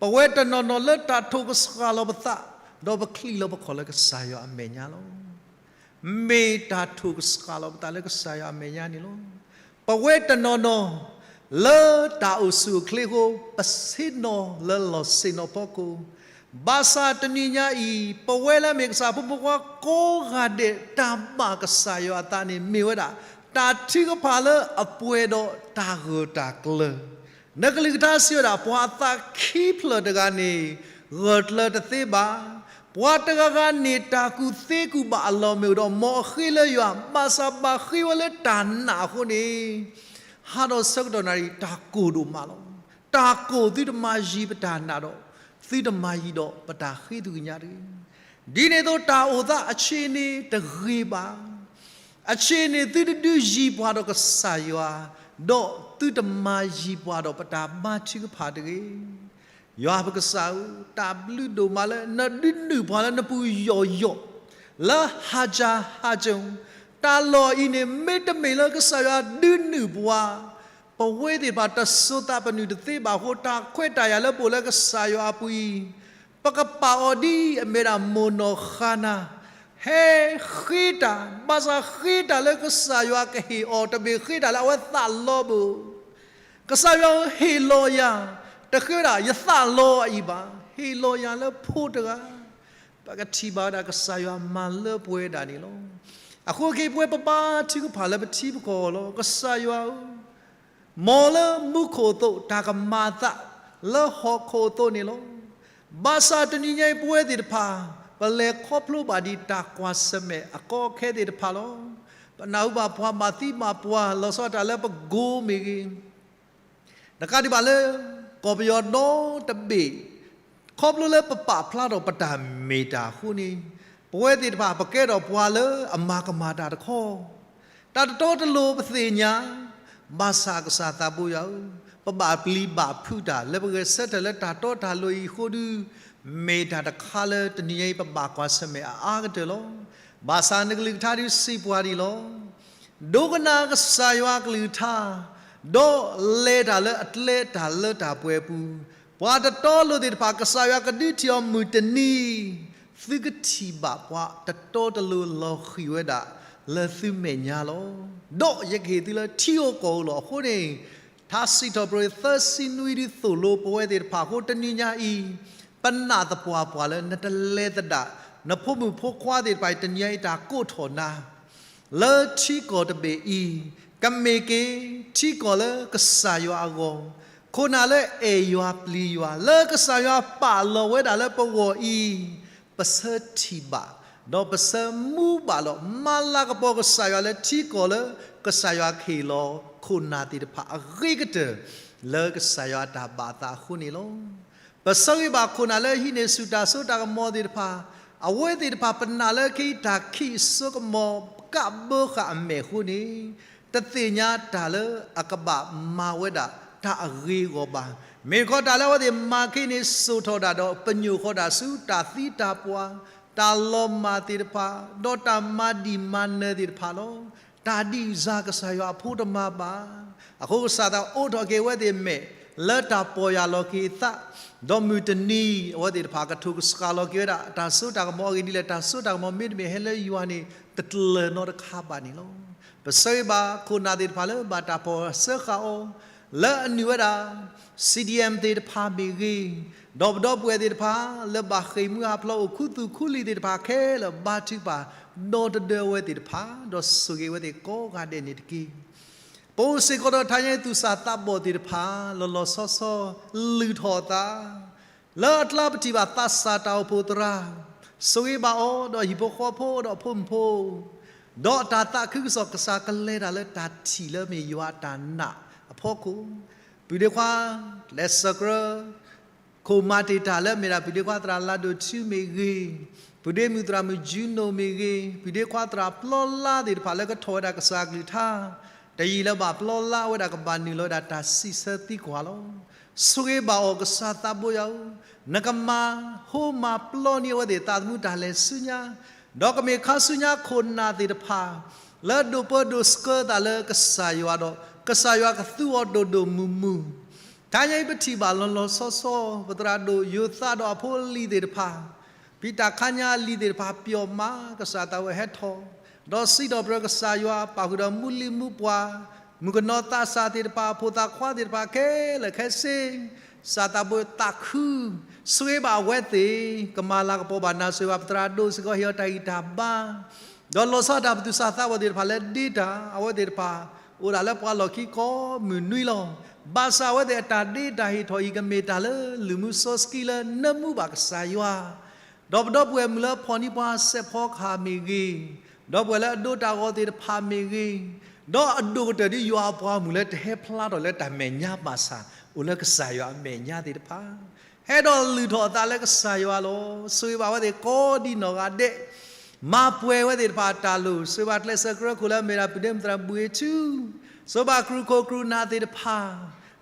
ပဝဲတနီၤနီၤလၢတၢ်ထိၣ်ကဆှၣ်လီၤပသး, ဒီးပချံးလီၤပခီၣ်လၢကစၢ်ယွၤအမဲာ်ညါလီၤ. မ့ၢ်တၢ်ထိၣ်ကဆှၣ်လီၤပသးလၢကစၢ်ယွၤအမဲာ်ညါန့ၣ်လီၤ. ပဝဲတနီၤနီၤ လၢတၢ်အိၣ်ဆူၣ်အိၣ်ချ့အဃိ ပဆ့ၣ်နီၤလၢလီၢ်ဆ့ၣ်နီၤဖီခိၣ်, ဘၣ်ဆၣ်တနံၤညါအံၤ ပဝဲလၢမ့ၢ်ကစၢ်ဖိမုၣ်ဖိခွါကိးဂၤဒဲး တၢ်ဘၣ်ကစၢ်ယွၤအသးန့ၣ် မ့ၢ်ဝဲဒၣ် တၢ်ထုကဖၣ်လၢအပှဲၤဒီးတၢ်ဂၢၢ်တၢ်ကျၢၤ နကလုၢ်ကထါစံးဝဲဒၣ် ပှၤအသးခံဖျၢၣ်တဂၤန့ၣ် ဂၢၢ်ကျၢၤတသ့ဘၣ်. ပှၤတဂၤဂၤန့ၣ် တၢ်ကူၣ်သ့ကူၣ်ဘၣ်အလီၢ်မ့ၢ်အိၣ်ဒီး မ်အဃ့လၢယွၤ ဘၣ်ဆၣ်ဘၣ်ဃ့ဝဲလၢတၢ်နာ်အဃိန့ၣ်, ဟးဒီးဆၢကတီၢ်နၣ်ရံၣ် တၢ်ကိၢ်ဒိၣ်မးလီၤ. တၢ်ကိၢ်သုတမၤယံၤပတၢ်နာ်ဒီး, သုတမၤယံၤဒီးပတၢ်ဃ့သုကညးတဂ့ၤ. ဒ်န့ၣ်အသိး တၢ်အိၣ်သးအဆ့ၣ်န့ၣ်တဂ့ၤဘၣ်. အဆ့ၣ်န့ၣ်သုတဒုးယံၤပှၤဒီးကစၢ်ယွၤ, ဒီးသုတမၤယံၤပှၤဒီးပတၢ်ဘါထုကဖၣ်တဂ့ၤ. ယွၤပကစၢ်ဧၢ, တၢ်ဘျုးဒိၣ်မးလၢနဒုးနုာ်ပှၤလၢနပူၤယီၢ်ယီၢ်, လၢဟါစၢ်ဟါကၠိ, တၢ်လီၢ်အံၤန့ၣ် မ့တမ့ၢ်လၢကစၢ်ယွၤဒုးနုာ်ပှၤ, ပဝဲသ့ၣ်တဖၣ်တစိၤသးပနုာ်တသ့ဘၣ်အဃိ တၢ်ခွဲးတၢ်ယာ်လၢပအိၣ်လၢကစၢ်ယွၤအပူၤအံၤ, ပကပာ်အီၤဒ်အမ့ၢ်ဒၣ်မိၢ်နီၢ်ဃါနၤ, ဟဲဃ့တၢ်, ဘၣ်ဆၣ်ဃ့တၢ်လၢကစၢ်ယွၤကဟ့ၣ်အီၤ တမ့ၢ်ဃ့တၢ်လၢအဝဲသးလီဘၣ်. ကစၢ်ယွၤဧၢ ဟ့ၣ်လီၤယၤ, တဃ့ဝဲဒၣ်ယသးလီအံၤဘၣ်, ဟ့ၣ်လီၤယၤလၢဖိတဂၤ, ပကထံၣ်ဘၣ်ဝဲဒၣ်ကစၢ်ယွၤမၤလၢပှဲၤဒၣ်န့ၣ်လီၤ. အဃိက့ၤပဝဲပဘါထုကဖၣ်လၢပထံပကီၢ်လီၤ. ကစၢ်ယွၤဧၢ, မ်လၢမူခိၣ်အသိး တၢ်ကမၤအသးလၢဟီၣ်ခိၣ်အသိးန့ၣ်လီၤ. ဘၣ်ဆၣ်တနံၤညါအံၤပဝဲသ့ၣ်တဖၣ် ပလဲၤခီဖျိဘၣ်ဒံးတၢ်ကွၢ်ဆၢၣ်မဲာ်အကီအခဲသ့ၣ်တဖၣ်လီၤ. ပနၢ်ဟူဘၣ်ပှၤဘၣ်သံဘၣ်ပှၢ် လီၤဆီဒၣ်တၢ်လၢပကိးမ့ၢ်ဂ့ၤ တကးဒံးဘၣ်လၢ ကီၢ်ပယီၤဒီတဘ့ၣ် ခီဖျိလၢပပာ်ဖျါထီၣ်ပတၢ်မ့ၢ်တၢ်အဃိန့ၣ်, ပဝဲသ့ၣ်တဖၣ် ပကဲထီၣ်ပှၤလၢအမၤကမၣ်တၢ်တခီ, တၢ်တတီတလိၤပသ့ၣ်ညါ, ဘၣ်ဆၣ်ကစၢ်သးဘိယွၤဧၢ, ပဘၣ်ပျံၤဘၣ်ဖုးတၢ်လၢပဂဲၤဆၢထၢၣ်လၢတၢ်တီတၢ်လိၤအံၤအဃိဒီး, မ့ၢ်တၢ်တခါလၢတနံၤညါအံၤပဘၣ်ကွၢ်ဆၢၣ်မဲာ်အအါကတၢၢ်လီၤ. ဘၣ်ဆၣ်နကလုၢ်ကထါဒုးစံးပှၤဒံးလီၤ. ဒိကနၣ်ကစၢ်ယွၤကလုၢ်ကထါ, ဒီးလဲၤတၢ်လၢအကျဲတၢ်လၢတၢ်ပှဲၤအပူၤ, ပှၤတတီလိၤသ့ၣ်တဖၣ် ကစၢ်ယွၤကဒုးထံၣ်အီၤမုၢ်တနံၤ, သုကထံၣ်ဘၣ်ပှၤတတီတလိၤလီၤဃံၤဝဲဒၣ်လၢသုမဲာ်ညါလီၤ. ဒီးယကဟ့ၣ်သုလၢထံဧိၤကီၢ်ဧိၤလီၤ. အဃိန့ၣ် ထါစံးထီၣ်ပတြၢၤ သၢဆံနွံ ဒ်သိၣ်လိပဝဲသ့ၣ်တဖၣ်အဃိ တနံၤညါအံၤ ပနာ်သပှၢ်ပှၢ်လၢနတလဲၤသဒၣ် နဖိမုၣ်ဖိခွါသ့ၣ်တဖၣ်အံၤ တနံၤညါအံၤတၢ်ကိးထီၣ်နၤ လၢထံကီၢ်တဘ့ၣ်အံၤ ကမ့ၢ်က့ၤထံကီၢ်လၢကစၢ်ယွၤအဂီၢ်, ခိၣ်နၢ်လၢအဲၣ်ယွၤပျံၤယွၤ လၢကစၢ်ယွၤပာ်လီၤဝဲဒၣ်လၢပဂီၢ်အံၤ, ပဆၢထံၣ်ဘၣ် ဒီးပဆၢမူဘၣ်လီၤ. မၤလၤကပီၤကစၢ်ယွၤလၢထံကီၢ်လၢကစၢ်ယွၤကဟ့ၣ်လီၤခိၣ်နၢ်သ့ၣ်တဖၣ်အဂ့ၤကတၢၢ် လၢကစၢ်ယွၤအတၢ်ဘၣ်သးအဃိန့ၣ်လီၤ. ပဆၢဂ့ၤဘၣ်ခိၣ်နၢ်လၢဟံးန့ၢ်ဆူၣ်တၢ်စိတၢ်ကမီၤသ့ၣ်တဖၣ်, အဝဲသ့ၣ်တဖၣ်ပနာ်လၢခံတၢ်ခံးအစိကမီၤ ကးဘၢဃာ်အမဲာ်အဃိန့ၣ်, တသ့ၣ်ညါတၢ်လၢအကဘၣ်မၤဝဲဒၣ်တၢ်အဂ့ၤအဂီၢ်ဘၣ်. မ့ၢ်တခီတၢ်လၢအဝဲသ့ၣ်မၤခဲအံၤန့ၣ် စိာ်ထီၣ်ဒၣ်ဒီး ပညိၣ်ဃီဒၣ်ဆူတၢ်သံတၢ်ပှၢ်, တၢ်လီၤမၢ်သ့ၣ်တဖၣ်, ဒီးတၢ်မၤဒံၣ်မၤနၢၤသ့ၣ်တဖၣ်လီၤ. တၢ်ဒံးစၢ်ကစၢ်ယွၤအဖိတမၤဘၣ်. အဃိကစၢ်သးအိးထီၣ်က့ၤအဝဲသ့ၣ်မဲာ် လၢတၢ်ပီၢ်ယၢ်လီၤက့ၤအသး, ဒီးမုၢ်တနံၤအဝဲသ့ၣ်တဖၣ်ကထိၣ်ကစှၤလီၤက့ၤဝဲဒၣ် တၢ်စိတၢ်ကမီၤအဂ့ၢ်ဒ်လဲၣ်, တၢ်စိတၢ်ကမီၤမ့တမ့ၢ်ဟဲလၢယွၤန့ၣ် တတလၢၤနီတခါဘၣ်န့ၣ်လီၤ. ပဆၢဂ့ၤဘၣ်ခိၣ်နၢ်သ့ၣ်တဖၣ်လၢဘၣ်တၢ်ဖီၣ်စၢဃာ်အီၤ, လၢအနုာ်ဝဲဒၣ် CDM သ့ၣ်တဖၣ်မ့ၢ်ဂ့ၤ, ဒီးပဒီပုၢ်ဝဲၢ်သ့ၣ်တဖၣ် လၢဘၣ်ဃ့ၢ်မှံဟးဖျိးအိၣ်ခူသူၣ်ခူလံၤသ့ၣ်တဖၣ်ခဲလၢာ် ဘါထုကဖၣ် ဒီတဒၢအဝဲသ့ၣ်တဖၣ်, ဒီးဆိၣ်ဂ့ၤအဝဲသ့ၣ်ကိးဂၤဒဲးန့ၣ်တက့ၢ်. ပအိၣ်စ့ၢ်ကီးဒီးထါညါအံၤ သူၣ်စၢ်သးဘီၣ်သ့ၣ်တဖၣ် လီၤလီၤဆီဆီ လုၢ်ထီၣ်အသး လၢအကျါပထံၣ်ဘၣ်သးစၢ်တၢ်အိၣ်ဖှိၣ်သရၣ်, ဆိၣ်ဂ့ၤဘၣ်အီၤ ဒီးဟံၣ်ဖိဃီဖိ ဒီးအဖိမုၣ်ဖိ, ဒီးတၢ်သးခုကစီၣ်ကစၢ်ကလဲၤတၢ်လၢတၢ်ထံၣ်လၢမ့ၢ်ယွၤအတၢ်နာ်အဖီခိၣ်, ပုၢ်ဒ့ခွါ လဲၤဆၢကြၢး ခိၣ်မၤတ့ၢ်တၢ်လၢအမ့ၢ်ဒၣ် ပုၢ်ဒ့ခွါသရၣ်လါဒိၣ်ထူမ့ၢ်ဂ့ၤ, ပုၢ်ဒ့မုၣ်သရၣ်မုၣ်ကၠူနိၣ်မ့ၢ်ဂ့ၤ, ပုၢ်ဒ့ခွါသရၣ်ပျီလါသ့ၣ်တဖၣ်လၢကထီၣ်ဝဲဒၣ်ကစၢ်အကလုၢ်ကထါ, တယံာ်လၢဘၣ်ပျီလါဝဲဒၣ် ကဘၣ်နုာ်လီၤဝဲဒၣ်တၢ်စံးဆၢသံကွၢ်လီၤ. ဆိၣ်ဂ့ၤဘၣ်အီၤ ကစၢ်သးဘိယွၤဧၢ, နကမၤဟိမၤပျီန့ၢ်အဝဲသ့ၣ်သးသမူတၢ်လဲၤဆူညါ, ဒီးကမ့ၢ်ခါဆူညါခိၣ်နၢ်သ့ၣ်တဖၣ် လၢဒိၣ်ပၢဒိၣ်ဆှၢသးလၢကစၢ်ယွၤဒီး ကစၢ်ယွၤကသူအီၤဒိၣ်ဒိၣ်မုၢ်မုၢ်, ထါညါအံၤပထံၣ်ဘၣ်လီၤလီၤဆီဆီ ပသရၣ်ဒိၣ်ယိၤသးဒီးအဖိအလံၤသ့ၣ်တဖၣ်, ဖံတၢ်ခါညါအလံၤသ့ၣ်တဖၣ် ပျီမး ကစၢ်သးဝဲဟဲထီၣ်, ဒီးစံးထီၣ်ပတြၢၤကစၢ်ယွၤ ပာ်ဃုာ်ဒီးမူလံမူပှၢ်, မုၣ်ကနီၤသးစၢ်သ့ၣ်တဖၣ် အဖိသးခွါသ့ၣ်တဖၣ်ခဲလၢာ်ခဲဆ့, ကစၢ်သးဘိသးခု, ဆိၣ်ဂ့ၤဘၣ်အဝဲသ့ၣ်, ကမၤလၤကပီၤဘၣ်နၤ ဆိၣ်ဂ့ၤဘၣ်ပသရၣ်ဒိၣ်စ့ၢ်ကီး ဟ့ၣ်အီၤတၢ်ဂံၢ်တၢ်ဘါ ဒီးလီၤဆီဒၣ်တၢ်ပသူၣ်စၢ်သးဘီၣ်သ့ၣ်တဖၣ်လၢဒ့တၢ်, အဝဲသ့ၣ်တဖၣ် အိၣ်ဒၣ်လၢပှၤလီၢ်ခံကိးမုၢ်နွံလီၤ. ဘၣ်ဆၣ်အဝဲသ့ၣ်အတၢ်ဒ့တၢ်ဟ့ၣ်ထီၣ်အံၤ ကမ့ၢ်တၢ်လၢလုၢ်မူစီဆှံလၢနၢမူဘၣ်ကစၢ်ယွၤ, ဒီးပဒီပုၢ်ဝဲၢ်မုၣ်လၢဖီၣ်န့ၢ်ပှၤစဲးဖီကဟၣ်မ့ၢ်ဂ့ၤ, ဒီပုၢ်ဝဲၢ်လၢအဒိတၢ်ဂီၤသ့ၣ်တဖၣ်မ့ၢ်ဂ့ၤ, ဒီးအဒိၣ်ကတၢၢ်ဒ်ယွၤအပှၤမုၣ်လၢတဟဲဖျါထီၣ်လၢတၢ်မဲာ်ညါဘၣ်ဆၣ် အိၣ်လၢကစၢ်ယွၤအမဲာ်ညါသ့ၣ်တဖၣ် ဟဲဒီးလုၢ်ထီၣ်အသးလၢကစၢ်ယွၤလီၤ. ဆိၣ်ဂ့ၤဘၣ်အဝဲသ့ၣ်ကိးဒံနီၢ်ဂၤဒဲး, မၤပှဲၤအဝဲသ့ၣ်တဖၣ်အတၢ်လိၣ်, ဆိၣ်ဂ့ၤဘၣ်ကျဲးစၢးကြၢးခိၣ်လၢအမ့ၢ်ဒၣ်ပုၢ်ဒ့မုၣ်သရၣ်ဘှ့းထူ, ဆိၣ်ဂ့ၤဘၣ်ကြူၢ်ခိၣ်ကြူၢ်နၢ်သ့ၣ်တဖၣ်,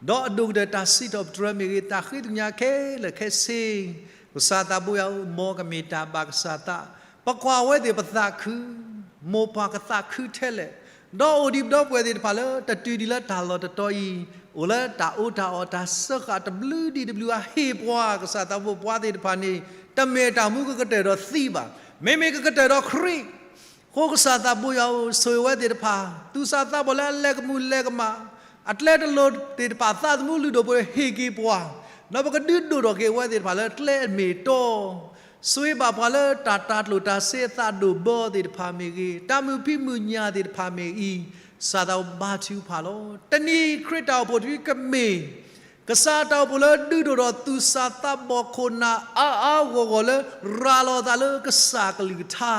ဒီးအဒိၣ်ကတၢၢ်တၢ်စံးထီၣ်ပတြၢၤမ့ၢ်ဂ့ၤ, တၢ်ဃ့ကညးခဲလၢာ်ခဲဆ့, ကစၢ်သးဘိယွၤဧၢ, မ်ကမ့ၢ်တၢ်ဘၣ်ကစၢ်သး, ပကွၢ်အဝဲသ့ၣ်ပသးခု, မိၢ်ပၢ်ကသးခုထဲလဲၣ်, ဒီးအိၣ်ဒံးပဒီပုၢ်ဝဲၢ်သ့ၣ်တဖၣ်လၢတတုၤဒံးလၢတၢ်လီၢ်တတီၤအံၤ, အိၣ်လၢတၢ်အိးတၢ်အီၣ်တၢ်စၢဃာ်တဘျုးဒံးတဘျုးအဟ့ၣ်ပှၤ, ကစၢ်သးဘိပှၤသ့ၣ်တဖၣ်န့ၣ် တမ့ၢ်တၢ်မူကကတၢၢ်ဒီးသံဘၣ်, မ့မ့ၢ်ကကတၢၢ်ဒီးခရံာ် အဃိကစၢ်သးဘိယွၤဧၢ, ဆိၣ်ဂ့ၤဝဲသ့ၣ်တဖၣ်, သူၣ်စၢ်သးဘီၣ်လၢအလဲၤကမူၣ်လဲၤကမၣ်, အကျဲတလိၤသ့ၣ်တဖၣ် သးသမူလုၢ်ဒိၣ်ပှ့ၤဟ့ၣ်က့ၤပှၤ, ဒီးပကဒုးဒိၣ်ထီၣ်က့ၤအဝဲသ့ၣ်တဖၣ်လၢကျဲအမ့ၢ်တီ, ဆိၣ်ဂ့ၤဘၣ်ပှၤလၢတၢ်တၢ်ကျိၣ်တၢ်စ့အသးဒိၣ်ဘီသ့ၣ်တဖၣ်မ့ၢ်ဂ့ၤ, တၢ်မုာ်ဖံးမုာ်ညၣ်သ့ၣ်တဖၣ်မ့ၢ်အံၤ, ကစၢ်သးဘိဘါထုကဖၣ်လီၤ. တနံၤခရံာ်တၢ်အိၣ်ဖှိၣ်တဖုကမ့ၢ် ကစၢ်တၢ်အိၣ်ဖှိၣ်လၢဒုးဒိၣ်ထီၣ်သူၣ်စၢ်သးဘီၣ်ခိၣ်နၢ်အါအါဂီၢ်ဂီၢ်လၢရၤလီၤအသးလၢကစၢ်ကလုၢ်ကထါ,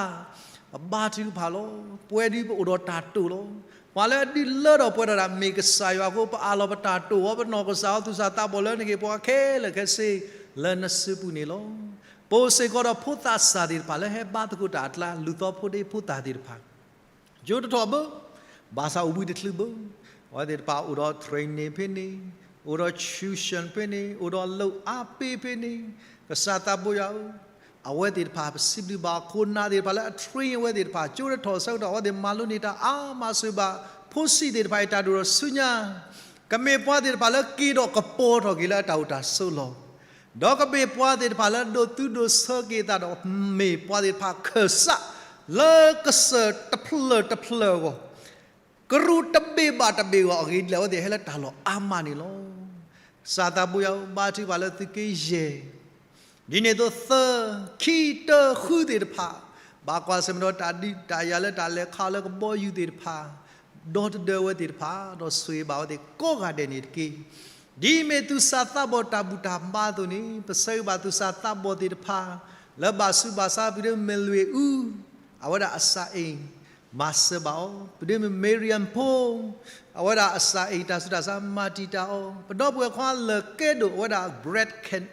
ပဘါထုကဖၣ်လီၤ. ပဝဲဒၣ်ပအိၣ်ဒီးတၢ်တိာ်လီၤ. ပှၤလၢအဒုးလၢထီၣ်ပှဲၤထီၣ်ဒၣ်မ့ၢ်ကစၢ်ယွၤအဃိ ပအးလီၤပတၢ်တိာ်အီၤ ပနီၢ်ကစၢ်အီၤ သူၣ်စၢ်သးဘီၣ်လၢနက့ၤပှၤခဲလၢာ်ခဲဆ့လၢနစုပူၤန့ၣ်လီၤ. ပအိၣ်စ့ၢ်ကီးဒီးဖိသးစၢ်သ့ၣ်တဖၣ်လၢဟဲဘါသကိးတၢ်အကျါ လူၤသီဖိဒ့ဖိသၣ်သ့ၣ်တဖၣ် ကၠိတထီၣ်ဘၣ်, ဘၣ်ဆၣ်အိၣ်ဘှံးတချုးဘၣ်, အဝဲသ့ၣ်တဖၣ်အိၣ်ဒီး training ဖဲန့ၣ်, အိၣ်ဒီး tuition ဖဲန့ၣ်, အိၣ်ဒီးလုပ်အားပေးဖဲန့ၣ်, ကစၢ်သးဘိယွၤဧၢ, အဝဲသ့ၣ်တဖၣ် ပစံးဘျုးဘၣ်ခိၣ်နၢ်သ့ၣ်တဖၣ်လၢအ train အဝဲသ့ၣ်တဖၣ် ကၠိတထီၣ်ဆၢကတီၢ် အဝဲသ့ၣ်မၤလိန့ၢ်တၢ်အါမးစၢၤဘၣ်, ဖိဆံးသ့ၣ်တဖၣ်အံၤ တၢ်ဒိၣ်ထီၣ်ဆူညါ, ကမ့ၢ်ပှၤသ့ၣ်တဖၣ်လၢက့ၤဒီးကပီၤထီၣ်က့ၤလၢအတၢ်အိၣ်တၢ်ဆိးလီၢ် ဒီးကဘၣ်ပှၤသ့ၣ်တဖၣ်လၢဒိးသူဒိးဆၢက့ၤသးဒီး မ့ၢ်ပှၤသ့ၣ်တဖၣ်ခၢၣ်စး လၢကစၢၢ်တဖျၢၣ်တဖျၢၣ်အဂီၢ်, ကရူၢ်တဘ့ၣ်ဘၣ်တဘ့ၣ်အဂီၢ် အဂ့ၢ်ဒ်လဲၣ် အဝဲသ့ၣ်ဟဲလၢတၢ်လီၢ်အါမးန့ၣ်လီၤ. ကစၢ်သးဘိယွၤဧၢ, ဘါထုကဖၣ်လၢသုးက့ယဲၢ် ဒ်န့ၣ်အသိးသၢ, ခံ, တၢ, ဃုသ့ၣ်တဖၣ်, ဘၣ်ကွၢ်ဆၢၣ်မဲာ်ဒီးတၢ်ဒုးတၢ်ယၤလၢတၢ်လဲၤခးလၢကဘီယူၤသ့ၣ်တဖၣ်, ဒီတဒၢဝဲသ့ၣ်တဖၣ်, ဒီးဆိၣ်ဂ့ၤဘၣ်ဝဲသ့ၣ်ကိးဂၤဒဲးန့ၣ်တက့ၢ်. ဒ်မ့ၢ်သူၣ်စၢ်သးဘီၣ်တၢ်ဘူၣ်တၢ်ဘါအသိးန့ၣ်, ပဆၢဂ့ၤဘၣ်သူၣ်စၢ်သးဘီၣ်သ့ၣ်တဖၣ် လၢဘၣ်ဆူးဘၣ်ဆါ ပဒိၣ်မုၣ်လွေၢ်အူ အဝဲဒၣ်အစၢ်အ့ၣ် မၤစၢၤဘၣ်အီၤ, ပဒိၣ်မုၣ် Miriam ဖိ အဝဲဒၣ်အစၢ်အ့ၣ်တၢ်ဆူးတၢ်ဆါ မၤတံာ်တာ်အီၤ, ပဒီပုၢ်ဝဲၢ်ခွါလၢာ်ကဲဒိၣ် အဝဲဒၣ် breast can-,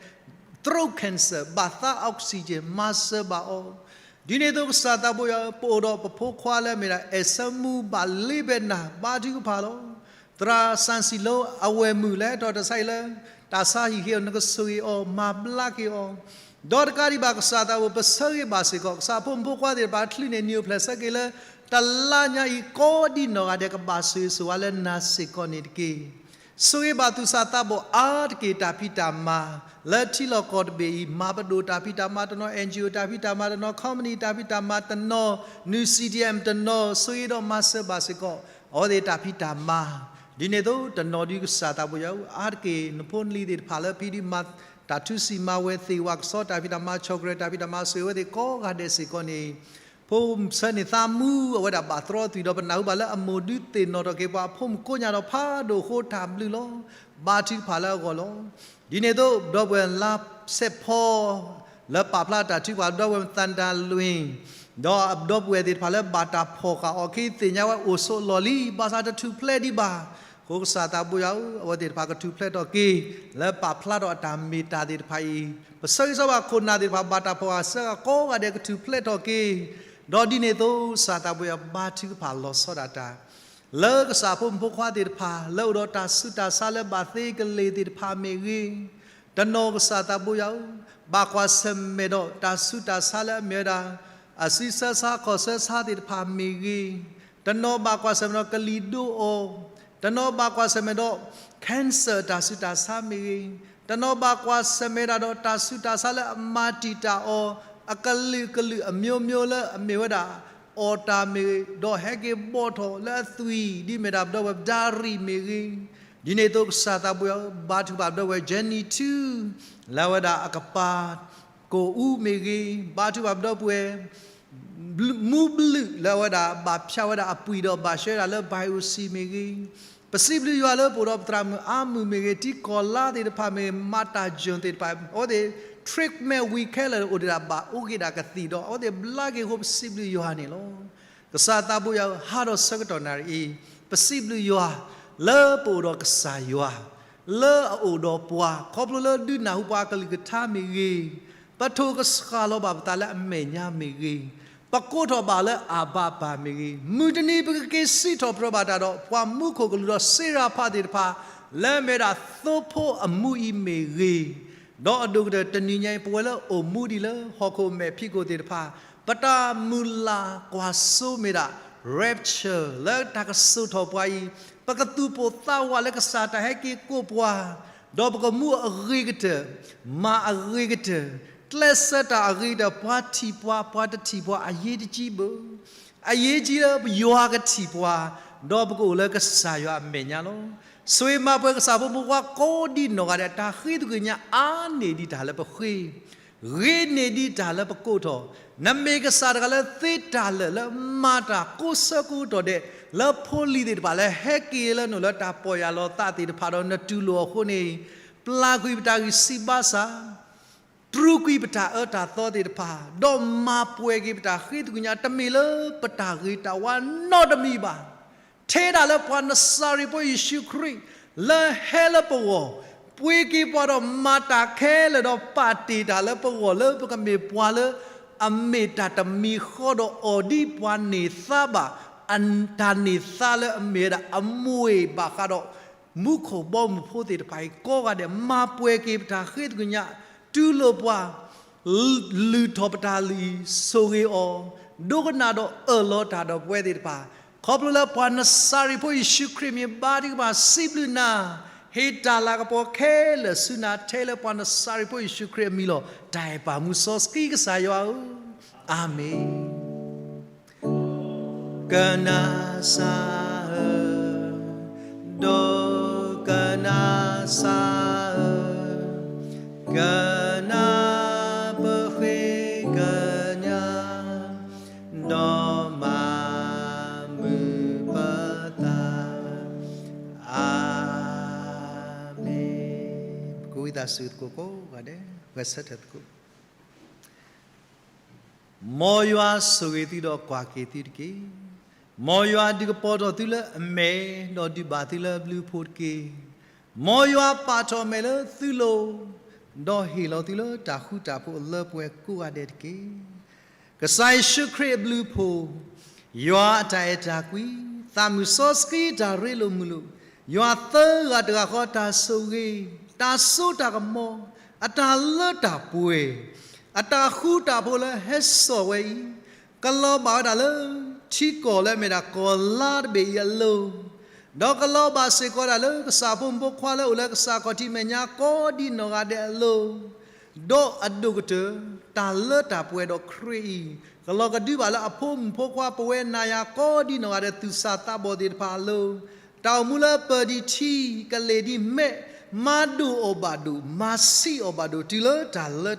throat cancer ဘၣ်သး oxygen မၤစၢၤဘၣ်အီၤ, ဒ်န့ၣ်အသိးကစၢ်သးဘိယွၤဧၢ, ပအိၣ်ဒီးပဖိခွါလၢအမ့ၢ်ဒၣ် အဲၣ်ဆၢမူဘၣ်လ့ဘဲနၤ ဘါထုကဖၣ်လီၤ. သရၣ်စၣ်စံၣ်လိအဝဲၢ်မုၣ်လၢဟဲထီၣ်တၢ်ဆါအံၤလၢ တၢ်ဆါဟံၣ်ဟ့ၣ်အီၤ နကဆိၣ်ဂ့ၤအီၤ မၤဘျါက့ၤအီၤ, ဒီးတကးဒံးဘၣ်ကစၢ်သးဘိ ပဆၢဂ့ၤဘၣ်စ့ၢ်ကီး ကစၢ်ဖိမုၣ်ဖိခွါသ့ၣ်တဖၣ် ချုးန့ၢ်နံၣ်အိၣ်ဖျဲၣ်ဆၢက့ၤလၢ တလါညါအံၤ ကိးဒံနီၢ်ဂၤဒဲး ကဘၣ်ဆိၣ်ဂ့ၤဆိၣ်ဝါလၢနၤစ့ၢ်ကီးန့ၣ်တက့ၢ်. ဆိၣ်ဂ့ၤဘၣ်သူၣ်စၢ်သးဘီၣ်အါတက့ၢ် တၢ်ဖံးတၢ်မၤ လၢထံလီၢ်ကီၢ်တဘ့ၣ်အံၤ မၤပဒိၣ်တၢ်ဖံးတၢ်မၤတနီၤ, NGO တၢ်ဖံးတၢ်မၤတနီၤ, company တၢ်ဖံးတၢ်မၤတနီၤ, နုၢ် CDM တနီၤ, ဆိၣ်ဂ့ၤဒီးမၤစၢၤဘၣ်စ့ၢ်ကီး အဝဲသ့ၣ်တၢ်ဖံးတၢ်မၤ, ဒ်န့ၣ်အသိး တနီၤဒုးကစၢ်သးဘိယွၤဧၢ, အါတက့ၢ် နဖိနလံၤသ့ၣ်တဖၣ်လၢဖံးဒုးမၤ တၢ်ထုစံၣ်မၤဝဲၤသ့ၣ်ဝဲကဆီ တၢ်ဖံးတၢ်မၤ chocolate တၢ်ဖံးတၢ်မၤ ဆိၣ်ဂ့ၤအဝဲသ့ၣ်ကိးဂၤဒဲးစ့ၢ်ကီးန့ၣ်, ဖိဆၢန့ၢ်သးမူ အဝဲဒၣ်ဘၣ်သြီသွံၣ်ဒီး ပနၢ်ဟူဘၣ်လၢအမိၢ်ဒုးသ့ၣ်နီၣ်ထီၣ်က့ၤပှၤ အဖိမုၣ်ကိးညါဒီးဖးဒိၣ်အဃိ တၢ်ဘျုးလီၤ. ဘါထုကဖၣ်လၢအဂီၢ်လီၤ. ဒ်န့ၣ်အသိး ပဒီပုၢ်ဝဲၢ်လါစဲးဖီ လၢပာ်ဖျါတၢ်ထုကဖၣ် ပဒီပုၢ်ဝဲၢ်သၣ်တၢ်လွံၢ် ဒီးပဒီပုၢ်ဝဲၢ်သ့ၣ်တဖၣ်လၢဘၣ်တၢ်ဖီၣ်ဃာ်အီၤ ခဲအံၤသ့ၣ်ညါဝဲအိၣ်ဆိးလီၢ်လံ ဘၣ်ဆၣ်တထူၣ်ဖျဲးဒံးဘၣ်. အဃိကစၢ်သးဘိယွၤဧၢ, အဝဲသ့ၣ်တဖၣ်ကထူၣ်ဖျဲးထီၣ်က့ၤ လၢပာ်ဖျါထီၣ်အတၢ်မ့ၢ်တၢ်သ့ၣ်တဖၣ်အံၤ, ပဆၢဂ့ၤဆၢဝါခိၣ်နၢ်သ့ၣ်တဖၣ် ဘၣ်တၢ်ဖီၣ်ဃာ်စၢဃာ်ကိးဂၤဒဲး ကထူၣ်ဖျဲးထီၣ်က့ၤ, ဒီးဒ်န့ၣ်အသိး ကစၢ်သးဘိယွၤ ဘါထုကဖၣ်လီၤဆီဒၣ်တၢ် လၢကစၢ်ဖိမုၣ်ဖိခွါသ့ၣ်တဖၣ် လၢအိၣ်ဒီးတၢ်ဆူးတၢ်ဆါလၢဘၣ်သ့ကလ့ၢ်သ့ၣ်တဖၣ်မ့ၢ်ဂ့ၤ, တနီၤကစၢ်သးဘိယွၤဧၢ, ဘၣ်ကွၢ်ဆၢၣ်မဲာ်ဒီးတၢ်ဆူးတၢ်ဆါလၢအမ့ၢ်ဝဲဒၣ် အစုဆၢဆါခီၣ်ဆၢဆါသ့ၣ်တဖၣ်မ့ၢ်ဂ့ၤ, တနီၤဘၣ်ကွၢ်ဆၢၣ်မဲာ်ဒီးကလံၤဒိအီၤ, တနီၤဘၣ်ကွၢ်ဆၢၣ်မဲာ်ဒီး cancer တၢ်ဆူးတၢ်ဆါမ့ၢ်ဂ့ၤ, တနီၤဘၣ်ကွၢ်ဆၢၣ်မဲာ်ဒၣ်ဒီးတၢ်ဆူးတၢ်ဆါလၢအမၤတံာ်တာ်အီၤ အကလုာ်ကလုာ်အမျိုးမျိုးလၢအမ့ၢ်ဝဲဒၣ် အီၣ်တၢ်မ့ၢ်ဂ့ၤ, ဒီးဟဲက့ၤဘီၣ်ထီၣ်လၢအသွံၣ် ဒ်မ့ၢ်ဒၣ်ပဒီပုၢ်ဝဲၢ် ဒါရံၣ် မ့ၢ်ဂ့ၤ, ဒ်န့ၣ်အသိးကစၢ်သးဘိယွၤဧၢ, ဘါထုကဖၣ်ပဒီပုၢ်ဝဲၢ် Jenny ထူ လၢအဝဲဒၣ်အကပၤ ကိၣ်အူမ့ၢ်ဂ့ၤ, ဘါထုကဖၣ်ပဒီပုၢ်ဝဲၢ် မူဘျုး လၢအဝဲဒၣ်ဘၣ်ဖၠးဝဲဒၣ်အပှံၢ်ဒီးဘၣ်ဆှဲဒၣ်လၢ biopsy မ့ၢ်ဂ့ၤ, ပစံးဘျုးယွၤလၢပအိၣ်ဒီးပသရၣ်မုၣ်အါမုၢ်မ့ၢ်ဂ့ၤ, ထံကီၢ်လါသ့ၣ်တဖၣ်မ့ၢ်ဂ့ၤ, မၤတၢ်ယိၣ်သ့ၣ်တဖၣ် အဝဲသ့ၣ် treatment ဝံၤခဲလၢာ်အိၣ်ဒံးဒၣ်ဘၣ်အိၣ်က့ၤဒၣ်ကသံၣ်ဒီး အဝဲသ့ၣ်ဘျါက့ၤအဃိ ပစံးဘျုးယွၤန့ၣ်လီၤ. ကစၢ်သးဘိယွၤဧၢ, ဟါဒီးဆၢကတီၢ်နၣ်ရံၣ်အံၤ ပစံးဘျုးယွၤ လၢပအိၣ်ဒီးကစၢ်ယွၤ လၢအအိၣ်ဒီးပှၤ ခီဖျိလၢဒုးနၢ်ဟူပှၤကလုၢ်ကထါမ့ၢ်ဂ့ၤ, ပထိၣ်ကစှၤလီၤဘၣ်ပသးလၢအမဲာ်ညါမ့ၢ်ဂ့ၤ, ပကိးထီၣ်ဘၣ်လၢအဘၣ်ပၢ်မ့ၢ်ဂ့ၤ, မုၢ်တနံၤပကက့ၤစံးထီၣ်ပတြၢၤဘၣ်တၢ်ဒီး ပှၤမူခိၣ်ကလူးဒီးစ့ရၤဖးသ့ၣ်တဖၣ် လၢအမ့ၢ်ဒၣ်သိဖိအမူအံၤမ့ၢ်ဂ့ၤ, ဒီးအဒိၣ်ကတၢၢ်တနံၤညါအံၤ ပဝဲလၢအိၣ်မူဒံးလၢဟီၣ်ခိၣ်မဲာ်ဖံးခိၣ်သ့ၣ်တဖၣ် ပတၢ်မုၢ်လၢ်ကွၢ်စိမ့ၢ်ဒၣ် rapture လၢတၢ်ကစိာ်ထီၣ်ပှၤအံၤ, ပကသူၣ်ပိၢ်သးဝးလၢကစၢ်တၢ်ဟဲက့ၤကိးပှၤ, ဒီးပကမူအဂ့ၤကတၢၢ်, မၤအဂ့ၤကတၢၢ်, ကျဲးစၢးတၢ်အဂ့ၤကတၢၢ်, ပှၤထံၣ်ပှၤ ပှၤတထံၣ်ပှၤအရေးတကြီးဘၣ်. အရေးကြီးလၢပယွၤကထံၣ်ပှၤ, ဒီးပကအိၣ်လၢကစၢ်ယွၤအမဲာ်ညါလီၤ. ဆိၣ်ဂ့ၤမၤပှဲၤကစၢ်ဖိမုၣ်ဖိခွါကိးဒံနီၢ်ဂၤဒဲး တၢ်ဃ့သကွံၢ်ညါအါန့ၢ်ဒံးတၢ်လၢပဃ့ ဂ့ၤန့ၢ်ဒံးတၢ်လၢပကိးထီၣ်, နမ့ၢ်ကစၢ်တဂၤလၢသ့တၢ်လၢာ်လၢမၤတၢ်ကိးဆၢကိးကတီၢ်ဒဲး လၢဖိလံၤသ့ၣ်တဖၣ်လၢဟဲက့ၤလၢနအိၣ်လၢတၢ်ပီၢ်ယၢ်လီၤသးသ့ၣ်တဖၣ်ဒီးနတူၢ်လိာ်အဃိန့ၣ်, ပျၢ်ကွံာ်ပတၢ်ဂံၢ်စၢ်ဘါစၢ် တြူာ်ကွံာ်ပတၢ်အၢတၢ်သီသ့ၣ်တဖၣ်, ဒီးမၤပှဲၤက့ၤပတၢ်ဃ့သကွံၢ်ညါ တမ့ၢ်လၢပတၢ်ဂ့ၤတၢ်ဝါနီတမံၤဘၣ်. ထဲဒၣ်လၢပှၤနစၤရ့းဖိယ့ၣ်ၡူးခရံာ် လၢဟဲလၢပဂီၢ်, ပှ့ၤက့ၤပှၤဒီးမၤတၢ်ခဲလၢာ်ဒီးပာ်တ့ၢ်တၢ်လၢပဂီၢ်လၢပကမ့ၢ်ပှၤလၢ အမ့ၢ်တၢ်တမံၤဃီဒီးအီၤဒ်ပှၤန့ၢ်သါဘၣ်, အတၢ်န့ၢ်သါလၢအမ့ၢ်ဝဲဒၣ်အမူၢ်အ့ၣ်ဘၣ်ဃးဒီး မူခိၣ်ဘီမုၢ်ဖိသ့ၣ်တဖၣ်အံၤကိးဂၤဒဲး မၤပှဲၤက့ၤပတၢ်ဃ့သကွံၢ်ညါ, တူၢ်လိာ်ပှၤ လုၢ်ထီၣ်ပတၢ်လုၢ်အံၤ ဆိၣ်ဂ့ၤအီၤ, ဒိကနၣ်ဒီးအၢၣ်လီၤတၢ်ဒီးပဝဲသ့ၣ်တဖၣ်, ခီဖျိလၢပှၤနစၤရ့းဖိယ့ၣ်ၡူးခရံာ်မံၤ ဘါထုကဖၣ်စံးဘျုးနၤ, ဟ့ၣ်တၢ်လၤကပီၤခဲလၢာ်ဆူနၤ ထဲလၢပှၤနစၤရ့းဖိယ့ၣ်ၡူးခရံာ်အမံၤလီၤ. တၢ်အဲၣ်ပၢ်မုၢ်စီဆှံကစၢ်ယွၤဧၢ, အၤမ့ၣ်. ကနၣ်စၢ်ဧၢ, ဒီးကနၣ်စၢ်ဧၢ, ကနၣ်ပဃ့ကညး, ဒီးမၤမုာ်ပသး, အၤမ့ၣ်. ပကဝံသးစူၤသကိးကိးဂၤဒဲး, ဂဲၤဆၢထၢၣ်သကိး. မ်ယွၤဆိၣ်ဂ့ၤသုဒီးကွၢ်က့ၤသုတက့ၢ်. မ်ယွၤဒုးကပီၤထီၣ်သုလၢအမဲာ်, ဒီးဒုးဘၣ်သုလၢအဘျုးအဖှိၣ်တက့ၢ်. မ်ယွၤပာ်ထီၣ်အမဲာ်လၢသုလိၤ, ဒီးဟ့ၣ်လီၤသုလၢတၢ်ဃူတၢ်ဖိးအလၢပှဲၤကိးဂၤဒဲးတက့ၢ်. ကစၢ်ယ့ၣ်ၡူးခရံာ်အဘျုးအဖှိၣ်, ယွၤအတၢ်အဲၣ်တၢ်ကွံ, သးမုၢ်စီဆှံတၢ်ရ့လိာ်မုာ်လိာ်, ယွၤသၢဂၤတဂၤဃီတၢ်ဆိၣ်ဂ့ၤ, တၢ်စိတၢ်ကမီၤ, အတၢ်လၢတၢ်ပှဲၤ, အတၢ်ဃူတၢ်ဖိးလၢဟဲစိာ်ဝဲအံၤ, ကလီၤဘၣ်ဝဲဒၣ်လၢ ထံကီၢ်လၢအမ့ၢ်ဒၣ်ကီၢ်လါတဘ့ၣ်အံၤအလိၤ, ဒီးကလီၤဘၣ်စ့ၢ်ကီးဒၣ်လၢကစၢ်ဖိမုၣ်ဖိခွါလၢအိၣ်လၢကစၢ်ခီၣ်ထံးမဲာ်ညါကိးဒံနီၢ်ဂၤဒဲးအလိၤ, ဒီးအဒိၣ်ကတၢၢ် တၢ်လၢတၢ်ပှဲၤဒီးခရံာ်အံၤ, ကလီၤကဒုဘၣ်လၢအဖိမုၣ်ဖိခွါပဝဲနၤယၤကိးဒံနီၢ်ဂၤဒဲးသူၣ်စၢ်သးဘီၣ်သ့ၣ်တဖၣ်အလိၤ, တၢ်အိၣ်မူလၢပၢၤဒံးထံ, ကလ့ၢ်ဒံးမဲး, မၤဒိၣ်အီၤဘၣ်ဒိၣ်, မၤဆံးအီၤဘၣ်ဒိၣ်, တုၤလၢတၢ်လၢ